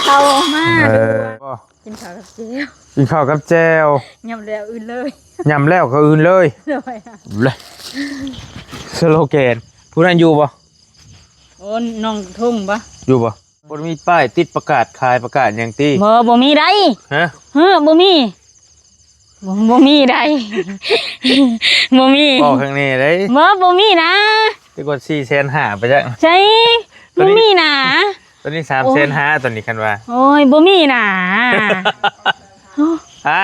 ເຂົ້າມາ ເອີ ກິນເຂົ້າກັບແຈ່ວ ກິນເຂົ້າກັບແຈ່ວ ຫຍ້ຳແລ້ວອື່ນເລີຍ ຫຍ້ຳແລ້ວກໍອື່ນເລີຍ ໂດຍ ເລີຍ ສະໂລແກນ ຜູ້ນັ້ນຢູ່ບໍ່? ໂອ້ ນ້ອງທົ່ງບໍ່? ຢູ່ບໍ່? ບໍ່ໄດ້ມີປ້າຍຕິດປະກາດຂາຍປະກາດຫຍັງຕິ? ບໍ່ ບໍ່ມີໃດ. ຮະ? ເຮີ ບໍ່ມີ ບໍ່ ບໍ່ມີໃດ ບໍ່ມີ ບອກຂ້າງແນ່ເດ້. ບໍ່ ບໍ່ມີນະ. ຖືກວ່າສີ່ແສນຫ້າໄປຈັກ. ໃຊ່ ບໍ່ມີນະ. ໂຕນີ້ສາມແສນຫ້າ ໂອ້ຍ ໂຕນີ້ຄັນວ່າ. ໂອ້ຍ ບໍ່ມີນະ. ຮະ?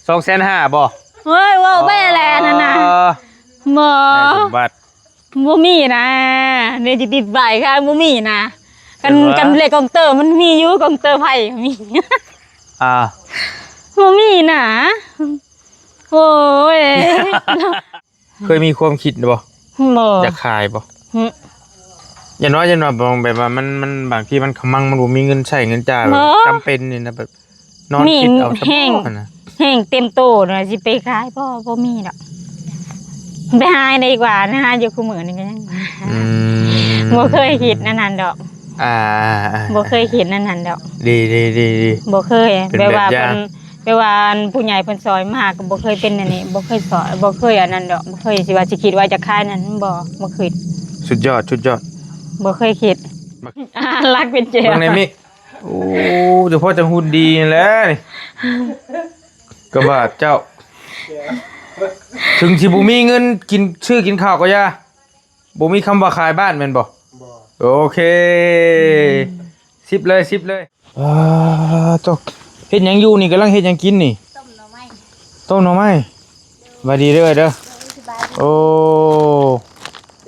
ສອງແສນຫ້າບໍ່? ໂອ້ຍ ເວົ້າໄປແຫຼະນັ້ນນະ. ອໍ ບໍ່ ນາຍສົມບັດ ບໍ່ມີນະ. ເດ ຊິຕິດປ້າຍຂາຍ ບໍ່ມີນະ. ຄັນ ເຫັນບໍ່? ຄັນເລກກອງເຕີມັນມີຢູ່ ກອງເຕີໄພກໍມີ. ອ່າ ບໍ່ມີນະ. ໂອ້ຍ ເຄີຍມີຄວາມຄິດບໍ່? ບໍ່ ຢາກຂາຍບໍ່? ຫຶ ຢ່າງນ້ອຍ ຢ່າງນ້ອຍ ແບບວ່າມັນ ມັນ ບາງທີມັນຂະມັງ ມັນບໍ່ມີເງິນໃຊ້ເງິນຈ່າຍ ບໍ່ ແບບຈຳເປັນນີ້ນະ ແບບ ນອນຄິດເອົາຊະ ແຮງ ຫັ້ນນະ ແຮງເຕັມໂຕນະ ຊິໄປຂາຍບໍ່? ບໍ່ມີດອກ. ໄປຫາດີກວ່ານະ ຫາຢູ່ຄູ່ມື້ນີ້ກໍຍັງ ອືມ ບໍ່ເຄີຍຄິດແນວນັ້ນດອກ. ອ່າ ບໍ່ເຄີຍຄິດແນວນັ້ນດອກ. ດີໆໆໆ ບໍ່ເຄີຍ ເປັນແບບ ແບບວ່າ ຢ່າງ ເພິ່ນ ແບບວ່າອັນຜູ້ໃຫຍ່ເພິ່ນຊ່ອຍມາກໍບໍ່ເຄີຍເປັນອັນນີ້ ບໍ່ເຄີຍຊ່ອຍ ບໍ່ເຄີຍອັນນັ້ນດອກ. ບໍ່ເຄີຍຊິວ່າ ຊິຄິດວ່າຈະຂາຍນັ້ນ ບໍ່ ບໍ່ຄິດ. ສຸດຍອດ ສຸດຍອດ. ບໍ່ເຄີຍຄິດ. ອ່າ ຫຼັກເປັນແຈວ ເບິ່ງໃນມິກ. ໂອ້ ເຈົ້າພໍ່ຈັ່ງຫຸ່ນດີແຫຼະນີ້ ກະບາດເຈົ້າ. ເຖິງຊິບໍ່ມີເງິນກິນ ຊື້ກິນເຂົ້າກໍຢ່າ ບໍ່ມີຄຳວ່າຂາຍບ້ານແມ່ນບໍ່? ບໍ່. ໂອເຄ ອືມ ສິບເລີຍ ສິບເລີຍ. ອ່າ ໂຕ ເຮັດຫຍັງຢູ່ນີ້? ກຳລັງເຮັດຫຍັງກິນນີ້? ຕົ້ມໜໍ່ໄມ້ ຕົ້ມໜໍ່ໄມ້. ສະບາຍດີເດີ ເດີ. ໂອ້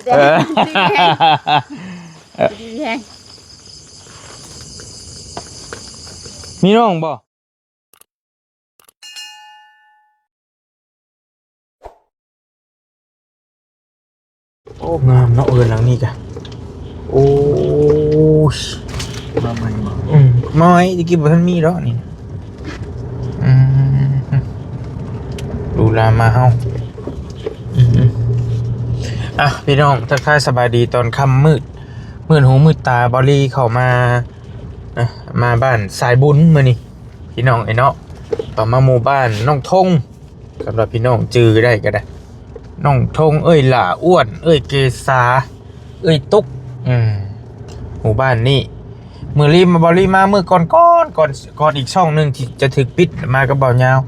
ເອີ ດີແຮງ ດີແຮງ. ມີນ້ອງບໍ່? ໂອ້ ງາມເນາະ ເຮືອນຫຼັງນີ້ກະ. ໂອ້ຍ ມາໃໝ່ບໍ່? ອືມ ມາໃໝ່ ແຕ່ກີ້ບໍ່ທັນມີດອກນີ້. ອືມ ຫຼູຫຼາມາເຮົາ. ອືມ ອ່ະ ພີ່ນ້ອງ ທັກທາຍສະບາຍດີຕອນຄ່ຳມືດ ມືດຫູມືດຕາ. ບ່າວລີເຂົ້າມາ ນະ ມາບ້ານສາຍບຸນມື້ນີ້ ພີ່ນ້ອງເອີຍເນາະ. ຕໍ່ມາໝູ່ບ້ານນ້ອງທົງ ສຳລັບພີ່ນ້ອງຈື່ໄດ້ກໍໄດ້ ນ້ອງທົງ ເອື້ອຍຫຼ້າ ອ້ວນ ເອື້ອຍເກສາ ເອື້ອຍຕຸກ. ອືມ ໝູ່ບ້ານນີ້ ມື້ລີ ບ່າວລີມາມື້ກ່ອນໆ ກ່ອນ ກ່ອນອີກຊ່ອງໜຶ່ງທີ່ຈະຖືກປິດ ມາກັບບ່າວຍາວ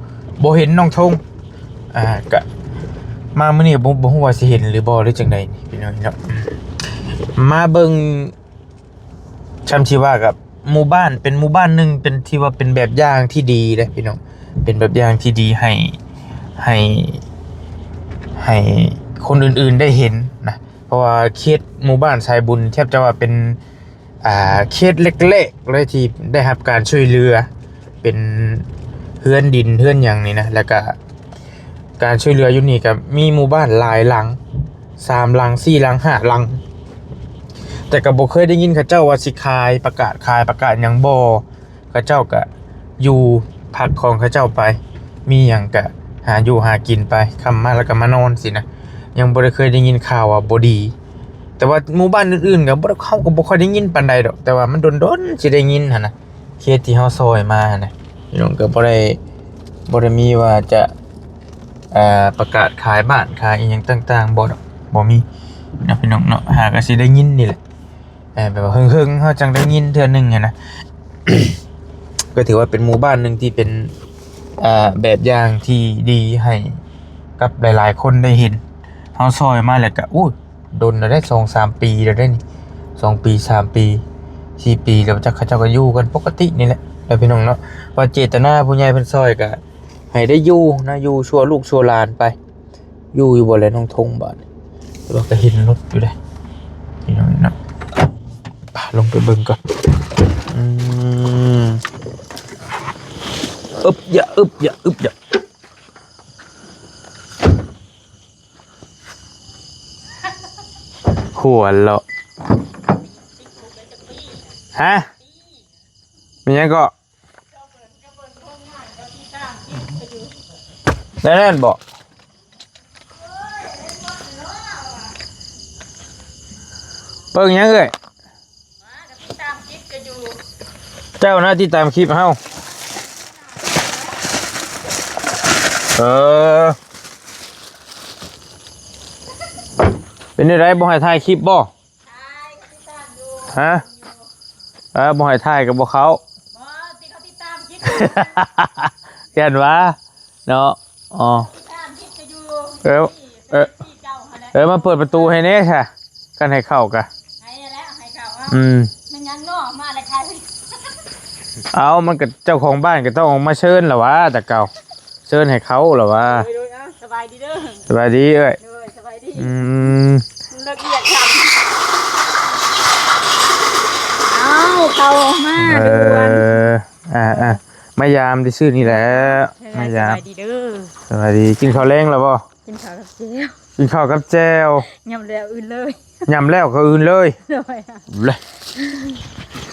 ບໍ່ເຫັນນ້ອງທົງ. ອ່າ ກະມາມື້ນີ້ ບໍ່ ບໍ່ຮູ້ວ່າຊິເຫັນຫຼືບໍ່ ຫຼືຈັ່ງໃດ ພີ່ນ້ອງເນາະ. ມາເບິ່ງ ຊ່ຳຊິວ່າກັບໝູ່ບ້ານ ເປັນໝູ່ບ້ານໜຶ່ງ ເປັນ ທີ່ວ່າເປັນແບບຢ່າງທີ່ດີເດ້ພີ່ນ້ອງ ເປັນແບບຢ່າງທີ່ດີໃຫ້ ໃຫ້ ໃຫ້ຄົນອື່ນໆໄດ້ເຫັນນະ. ເພາະວ່າເຂດໝູ່ບ້ານສາຍບຸນ ແທບຈະວ່າເປັນ ອ່າ ເຂດແລກໆເລີຍທີ່ໄດ້ຮັບການຊ່ວຍເຫຼືອ ເປັນເຮືອນດິນເຮືອນຫຍັງນີ້ນະ ແລ້ວກະ ການຊ່ວຍເຫຼືອຢູ່ນີ້ກໍມີໝູ່ບ້ານຫຼາຍຫຼັງ ສາມຫຼັງ ສີ່ຫຼັງ ຫ້າຫຼັງ ແຕ່ກໍບໍ່ເຄີຍໄດ້ຍິນເຂົາເຈົ້າວ່າຊິຂາຍ ປະກາດຂາຍ ປະກາດຫຍັງບໍ່. ເຂົາເຈົ້າກໍຢູ່ພັກຂອງເຂົາເຈົ້າໄປ ມີຫຍັງກໍຫາຢູ່ຫາກິນໄປ ຄ່ຳມາແລ້ວກໍມານອນຊີ້ນະ. ຍັງບໍ່ໄດ້ເຄີຍໄດ້ຍິນຂ່າວວ່າບໍ່ດີ ແຕ່ວ່າໝູ່ບ້ານອື່ນໆກໍບໍ່ ເຮົາກໍບໍ່ຄ່ອຍໄດ້ຍິນປານໃດດອກ ແຕ່ວ່າມັນດົນໆຊິໄດ້ຍິນຫັ້ນນະ. ເຂດທີ່ເຮົາຊ່ອຍມານະ ພີ່ນ້ອງກໍບໍ່ໄດ້ ບໍ່ໄດ້ມີວ່າຈະ ເອີ ປະກາດຂາຍບ້ານຂາຍອີ່ຫຍັງຕ່າງໆ ບໍ່ດອກ ບໍ່ມີນະ ພີ່ນ້ອງເນາະ. ຫາກໍຊິໄດ້ຍິນນີ້ແຫຼະ ເອີ ແບບວ່າເຫິງໆ ເຮົາຈັ່ງໄດ້ຍິນເທື່ອໜຶ່ງຫັ້ນນະ. ກໍຖືວ່າເປັນໝູ່ບ້ານໜຶ່ງທີ່ເປັນ ເອີ ແບບຢ່າງທີ່ດີໃຫ້ກັບຫຼາຍໆຄົນໄດ້ເຫັນ. ເຮົາຊ່ອຍມາແລ້ວກໍ ໂອ້ຍ ດົນແລ້ວເດ້ ສອງສາມປີແລ້ວເດ້ນີ້ ສອງປີ ສາມປີ ສີ່ປີແລ້ວ ຈັກເຂົາເຈົ້າກໍຢູ່ກັນປົກກະຕິນີ້ແຫຼະ ແລ້ວພີ່ນ້ອງເນາະ. ວ່າເຈດຕະນາຜູ້ໃຫຍ່ເພິ່ນຊ່ອຍກໍໃຫ້ໄດ້ຢູ່ນະ ຢູ່ຊົ່ວລູກຊົ່ວຫຼານໄປ. ຢູ່ ຢູ່ບໍ່ແລະນ້ອງທົງບາດນີ້? ແຕ່ວ່າກໍເຫັນລົດຢູ່ເດ້ພີ່ນ້ອງເນາະ. ໄປ ລົງໄປເບິ່ງກ່ອນ. ອືມ ອຶບ ຢະ ອຶບ ຢະ ອຶບ ຢະ. ຫົວเลาะ ຮະ มีหยังเกาะ ได้นั่นบ่ เบิ่งหยังเอ้ย ตามจิตก็อยู่ ເຈົ້ານະຕິດຕາມຄລິບເຮົາ. ເອີ ເປັນຈັ່ງໃດ ບໍ່ໃຫ້ຖ່າຍຄລິບບໍ່? ຮະ? ເອີ ບໍ່ໃຫ້ຖ່າຍກໍບໍ່ເຂົ້າ. ບໍ່ ຕິເຂົາຕິດຕາມຄລິບ ຢ້ານວ່າເນາະ. ອໍ ເອີ ເອີ ເອີ ມາເປີດປະຕູໃຫ້ແດ່ຊະ ຄັນໃຫ້ເຂົ້າກະ ໃຫ້ແລ້ວ ໃຫ້ເຂົ້າ. ອືມ ແມ່ນຫຍັງເນາະ ມາແລ້ວຂາຍ. ເອົ້າ ມັນກໍເຈົ້າຂອງບ້ານກໍຕ້ອງອອກມາເຊີນລະຫວາ ແຕ່ເກົ່າ ເຊີນໃຫ້ເຂົ້າລະຫວາ. ໂດຍ ໂດຍ ເອົ້າ ສະບາຍດີເດີ ສະບາຍດີເອື້ອຍ. ໂດຍ ສະບາຍດີ. ອືມ ເລີກວຽກຄ່ຳ ເອົ້າ ເຂົ້າມາ ເອີ ດ່ວນ. ອ່າໆ ມາຢາມຊື່ໆນີ້ແຫຼະ ເອີ ມາຢາມ. ສະບາຍດີເດີ ສະບາຍດີ. ກິນເຂົ້າແລງແລ້ວບໍ່? ກິນເຂົ້າກັບແຈ່ວ ກິນເຂົ້າກັບແຈ່ວ ຍຳແລ້ວອື່ນເລີຍ ຍຳແລ້ວກໍອື່ນເລີຍ. ໂດຍ ເລີຍ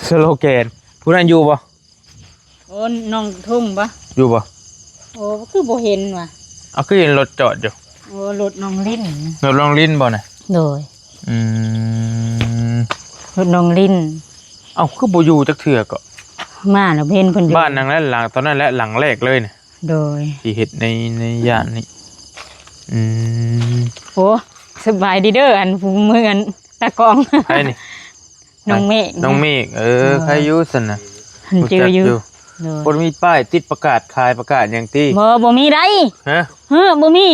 ສະໂລແກນ. ຜູ້ນັ້ນຢູ່ບໍ່? ໂອ້ ນ້ອງທົ່ງບໍ່? ຢູ່ບໍ່? ໂອ້ ຄືບໍ່ເຫັນຫວາ? ເອົາ ຄືເຫັນລົດຈອດຢູ່. ໂອ້ ລົດນ້ອງລິນ ລົດນ້ອງລິນບໍ່ນະ? ໂດຍ. ອືມ ລົດນ້ອງລິນ. ເອົ້າ ຄືບໍ່ຢູ່ຈັກເທື່ອເກາະ? ມາແລ້ວເຫັນເພິ່ນຢູ່ ບ້ານນາງນັ້ນຫຼັງ ຕອນນັ້ນແຫຼະ ຫຼັງແລກເລີຍນະ. ໂດຍ ທີ່ເຮັດໃນ ໃນຢ້ານນີ້. ອືມ ໂອ້ ສະບາຍດີເດີ ອັນຜູ້ເມືອງຕາກອງ. ໃຜນີ້? ນ້ອງເມກ ນ້ອງເມກ. ເອີ ໂດຍ ໃຄຢູ່ຊັ້ນນະ ເອີ ຮູ້ຈັກຢູ່. ໂດຍ ບໍ່ໄດ້ມີປ້າຍຕິດປະກາດຂາຍປະກາດຫຍັງຕິ? ບໍ່ ບໍ່ມີໃດ. ຮະ? ເອີ ບໍ່ມີ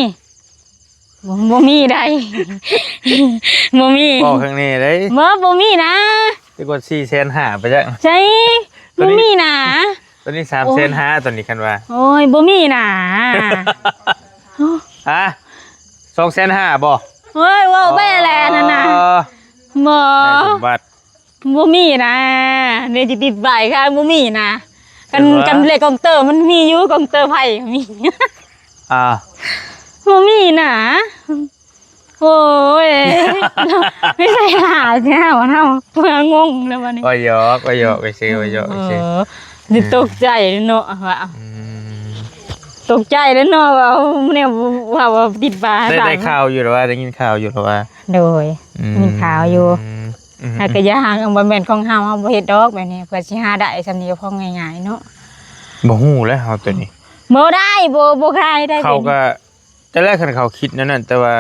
ບໍ່ ບໍ່ມີໃດ ບໍ່ມີ. ບອກຂ້າງແນ່ໄດ໋. ບໍ່ ບໍ່ມີນະ. ເປັນກວ່າສີ່ແສນຫ້າໄປຈັກ. ໃຊ່ ບໍ່ມີນະ. ຕອນນີ້ສາມແສນຫ້າ ໂອ້ຍ ຕອນນີ້ຄັນວ່າ. ໂອ້ຍ ບໍ່ມີນະ. ຮະ? ສອງແສນຫ້າບໍ່? ໂອ້ຍ ເວົ້າໄປແຫຼະນັ້ນນະ. ອໍ ບໍ່ ໄດ້ສົມບັດ. ບໍ່ມີນະ ດຽວຊິຕິດປ້າຍຂາຍ ບໍ່ມີນະ. ຄັນ ເຫັນບໍ່ ຄັນເລກກອງເຕີມັນມີຢູ່ ກອງເຕີໄຜ່ກໍມີ. ອ່າ ບໍ່ມີນະ. ໂອ້ຍ ໄປໃສ່ຫຼາຍແທ້ວະເນາະ ເພື່ອງົງແລ້ວບັດນີ້. ວ່າຢອກ ວ່າຢອກ ໄປຊື້ ວ່າຢອກ ໄປຊື້. ເອີ ນີ້ຕົກໃຈເນາະວ່າ. ອືມ ຕົກໃຈເດ້ເນາະ ວ່າແນວ ວ່າ ວ່າຕິດປ້າຍ. ໄດ້ ໄດ້ຂ່າວຢູ່ລະວ່າ ໄດ້ຍິນຂ່າວຢູ່ລະວ່າ. ໂດຍ ອືມ ໄດ້ຍິນຂ່າວຢູ່. ອືມ ແລ້ວກໍຢ່າຫາ ບໍ່ແມ່ນຂອງເຮົາ ເຮົາບໍ່ເຮັດດອກແບບນີ້ ເພື່ອຊິຫາໄດ້ສ່ຳນີ້ກໍພໍງ່າຍໆເນາະ. ບໍ່ຮູ້ແຫຼະເຮົາໂຕນີ້ ບໍ່ໄດ້ ບໍ່ ບໍ່ຂາຍໄດ້. ເຂົາກໍ ແຕ່ແລກຄັນເຂົາຄິດແນວນັ້ນ ແຕ່ວ່າ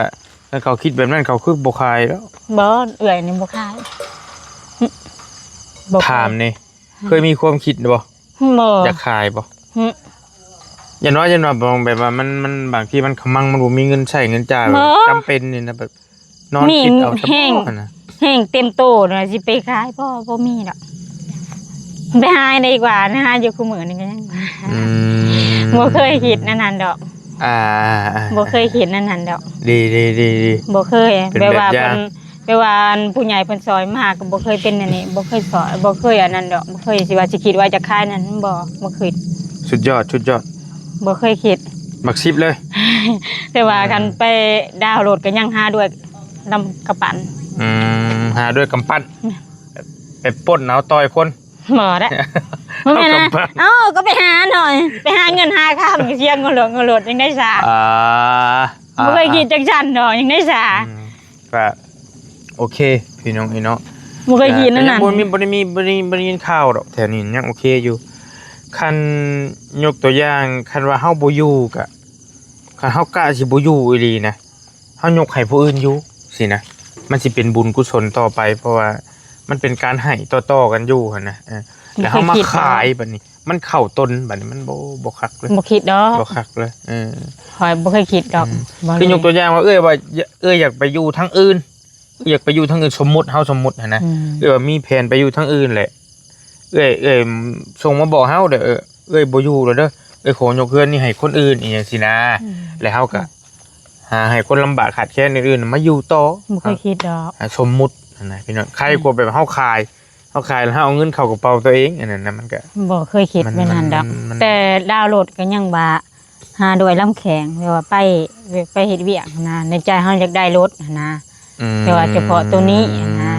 ຄັນເຂົາຄິດແບບນັ້ນ ເຂົາຄືບໍ່ຂາຍດອກ. ບໍ່ ເອື້ອຍນີ້ບໍ່ຂາຍ. ບໍ່ ຖາມແດ່ ເຄີຍມີຄວາມຄິດບໍ່? ບໍ່ ຢາກຂາຍບໍ່? ຫຶ ຢ່າງນ້ອຍ ຢ່າງນ້ອຍ ແບບວ່າມັນ ມັນ ບາງທີມັນຂະມັງ ມັນບໍ່ມີເງິນໃຊ້ເງິນຈ່າຍ ບໍ່ ແບບຈຳເປັນນີ້ນະ ແບບ ນອນຄິດເອົາ ແຮງ ສະເພາະຫັ້ນນະ ແຮງເຕັມໂຕນະ ຊິໄປຂາຍ ບໍ່ ບໍ່ມີດອກ. ໄປຫາດີກວ່ານະ ຫາຢູ່ຄູ່ມື້ນີ້ກໍຍັງ ອືມ ບໍ່ເຄີຍຄິດແນວນັ້ນດອກ. ອ່າ ບໍ່ເຄີຍຄິດແນວນັ້ນດອກ. ດີ ດີ ດີ ດີ ບໍ່ເຄີຍ. ເປັນແບບຢ່າງ ແບບວ່າເພິ່ນ ແບບວ່າອັນຜູ້ໃຫຍ່ເພິ່ນສອນມາ ກໍບໍ່ເຄີຍເປັນອັນນີ້ ບໍ່ເຄີຍສອນ ບໍ່ເຄີຍອັນນັ້ນດອກ ບໍ່ເຄີຍຊິວ່າຊິຄິດວ່າຈະຂາຍນັ້ນ ບໍ່ ບໍ່ຄິດ. ສຸດຍອດ ສຸດຍອດ. ບໍ່ເຄີຍຄິດ ຫຼັກສິບເລີຍ. ແຕ່ວ່າ ອືມ ຄັນໄປດາວໂຫຼດກໍຍັງຫາດ້ວຍກຳ ກຳປັນ. ອືມ ຫາດ້ວຍກຳປັນ ແມ່ນ ໄປປຸ້ນເອົາຕ່ອຍຄົນ. ບໍ່ໄດ້ ບໍ່ແມ່ນນະ. ເອົາກຳປັນ ເອົ້າ ກໍໄປຫາໜ້ອຍ ໄປຫາເງິນຫາຄຳ ເສຍງົວໂຫຼດ ງົວໂຫຼດ ຍັງໄດ້ສາ. ອ່າ ບໍ່ເຄີຍ ອ່າ ຄິດຈັງຊັ້ນດອກ ຍັງໄດ້ສາ. ອືມ ກໍໂອເຄ ພີ່ນ້ອງເອີຍເນາະ. ບໍ່ເຄີຍຄິດແນວນັ້ນ ບໍ່ມີ ບໍ່ໄດ້ມີ ບໍ່ໄດ້ ບໍ່ໄດ້ຍິນຂ່າວດອກ ແຖວນີ້ຍັງໂອເຄຢູ່. ຄັນຍົກຕົວຢ່າງ ຄັນວ່າເຮົາບໍ່ຢູ່ກະ ຄັນເຮົາກະຊິບໍ່ຢູ່ອີ່ຫຼີນະ ເຮົາຍົກໃຫ້ຜູ້ອື່ນຢູ່ຊີ້ນະ ມັນຊິເປັນບຸນກຸສົນຕໍ່ໄປ ເພາະວ່າມັນເປັນການໃຫ້ຕໍ່ໆກັນຢູ່ຫັ້ນນະ. ເອີ ແລ້ວເຮົາມາຂາຍບັດນີ້ ມັນເຂົ້າຕົນບັດນີ້ ມັນບໍ່ ບໍ່ຄັກເລີຍ ບໍ່ຄິດດອກ ບໍ່ຄັກເລີຍ. ເອີ ຂ້ອຍບໍ່ເຄີຍຄິດດອກ. ອືມ ບໍ່ ຄືຍົກຕົວຢ່າງວ່າ ເອື້ອຍວ່າ ເອື້ອຍຢາກໄປຢູ່ທາງອື່ນ ຢາກໄປຢູ່ທາງອື່ນ ສົມມຸດ ເຮົາສົມມຸດຫັ້ນນະ. ອືມ ເອື້ອຍວ່າມີແຜນໄປຢູ່ທາງອື່ນແຫຼະ ເອື້ອຍ ເອື້ອຍສົ່ງມາບອກເຮົາເດີ ເອື້ອຍບໍ່ຢູ່ແລ້ວເດີ ເອື້ອຍຂໍຍົກເຮືອນນີ້ໃຫ້ຄົນອື່ນ ອີ່ຫຍັງຊີ້ນະ. ອືມ ແລ້ວເຮົາກໍຫາໃຫ້ຄົນລຳບາກຂາດແຄນອື່ນໆມາຢູ່ຕໍ່. ບໍ່ເຄີຍຄິດດອກ ສົມມຸດຫັ້ນນະພີ່ນ້ອງ. ໃຄກວ່າແບບເຮົາຂາຍ ເຮົາຂາຍແລ້ວເຮົາເອົາເງິນເຂົ້າກະເປົາຕົວເອງ ອັນນັ້ນນະ ມັນກະ ບໍ່ເຄີຍຄິດແບບນັ້ນດອກ. ແຕ່ດາວໂຫຼດກໍຍັງວ່າ ຫາດ້ວຍລຳແຂງ ແບບວ່າໄປ ໄປເຮັດວຽກຫັ້ນນະ ໃນໃຈເຮົາຢາກໄດ້ລົດຫັ້ນນະ. ອືມ ແຕ່ວ່າສະເພາະໂຕນີ້ຫັ້ນນະ.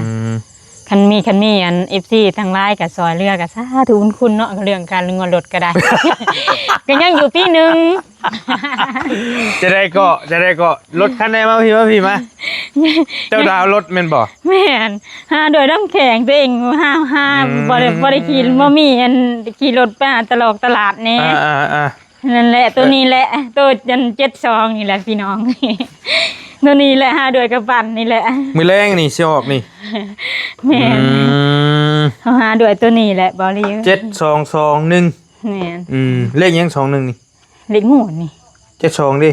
ຄັນມີ ຄັນມີອັນເອັຟຊີທັງຫຼາຍກໍຊ່ອຍເຫຼືອ ກໍສາທຸບຸນຄຸນເນາະ ເລື່ອງຄ່າງົວລົດກໍໄດ້ ກໍຍັງຢູ່ປີໜຶ່ງ ຈະໄດ້ເກາະ ຈະໄດ້ເກາະ ລົດຄັນໃດ ມາພີ້ ມາພີ້ ມາ ເຈົ້າດາວລົດແມ່ນບໍ່? ແມ່ນ ຫາດ້ວຍນ້ຳແຂງຕົວເອງ ຫາ ຫາ ອືມ ບໍ່ໄດ້ ບໍ່ໄດ້ຂີ່ ບໍ່ມີອັນຂີ່ລົດໄປຫາຕະຫຼອກຕະຫຼາດແດ່ ອ່າໆໆ ນັ້ນແຫຼະ ໂຕນີ້ແຫຼະ ໂຕອັນເຈັດສອງນີ້ແຫຼະພີ່ນ້ອງ ໂຕນີ້ແຫຼະ ຫາດ້ວຍກະປັ່ນນີ້ແຫຼະ ມື້ແລງນີ້ຊິອອກນີ້ ແມ່ນ ອືມ ເຮົາຫາດ້ວຍໂຕນີ້ແຫຼະ ບໍ່ລີ ເຈັດສອງສອງໜຶ່ງ ແມ່ນ ອືມ ເລກຫຍັງ ສອງໜຶ່ງນີ້? ເລກງວດນີ້ ເຈັດສອງເດ້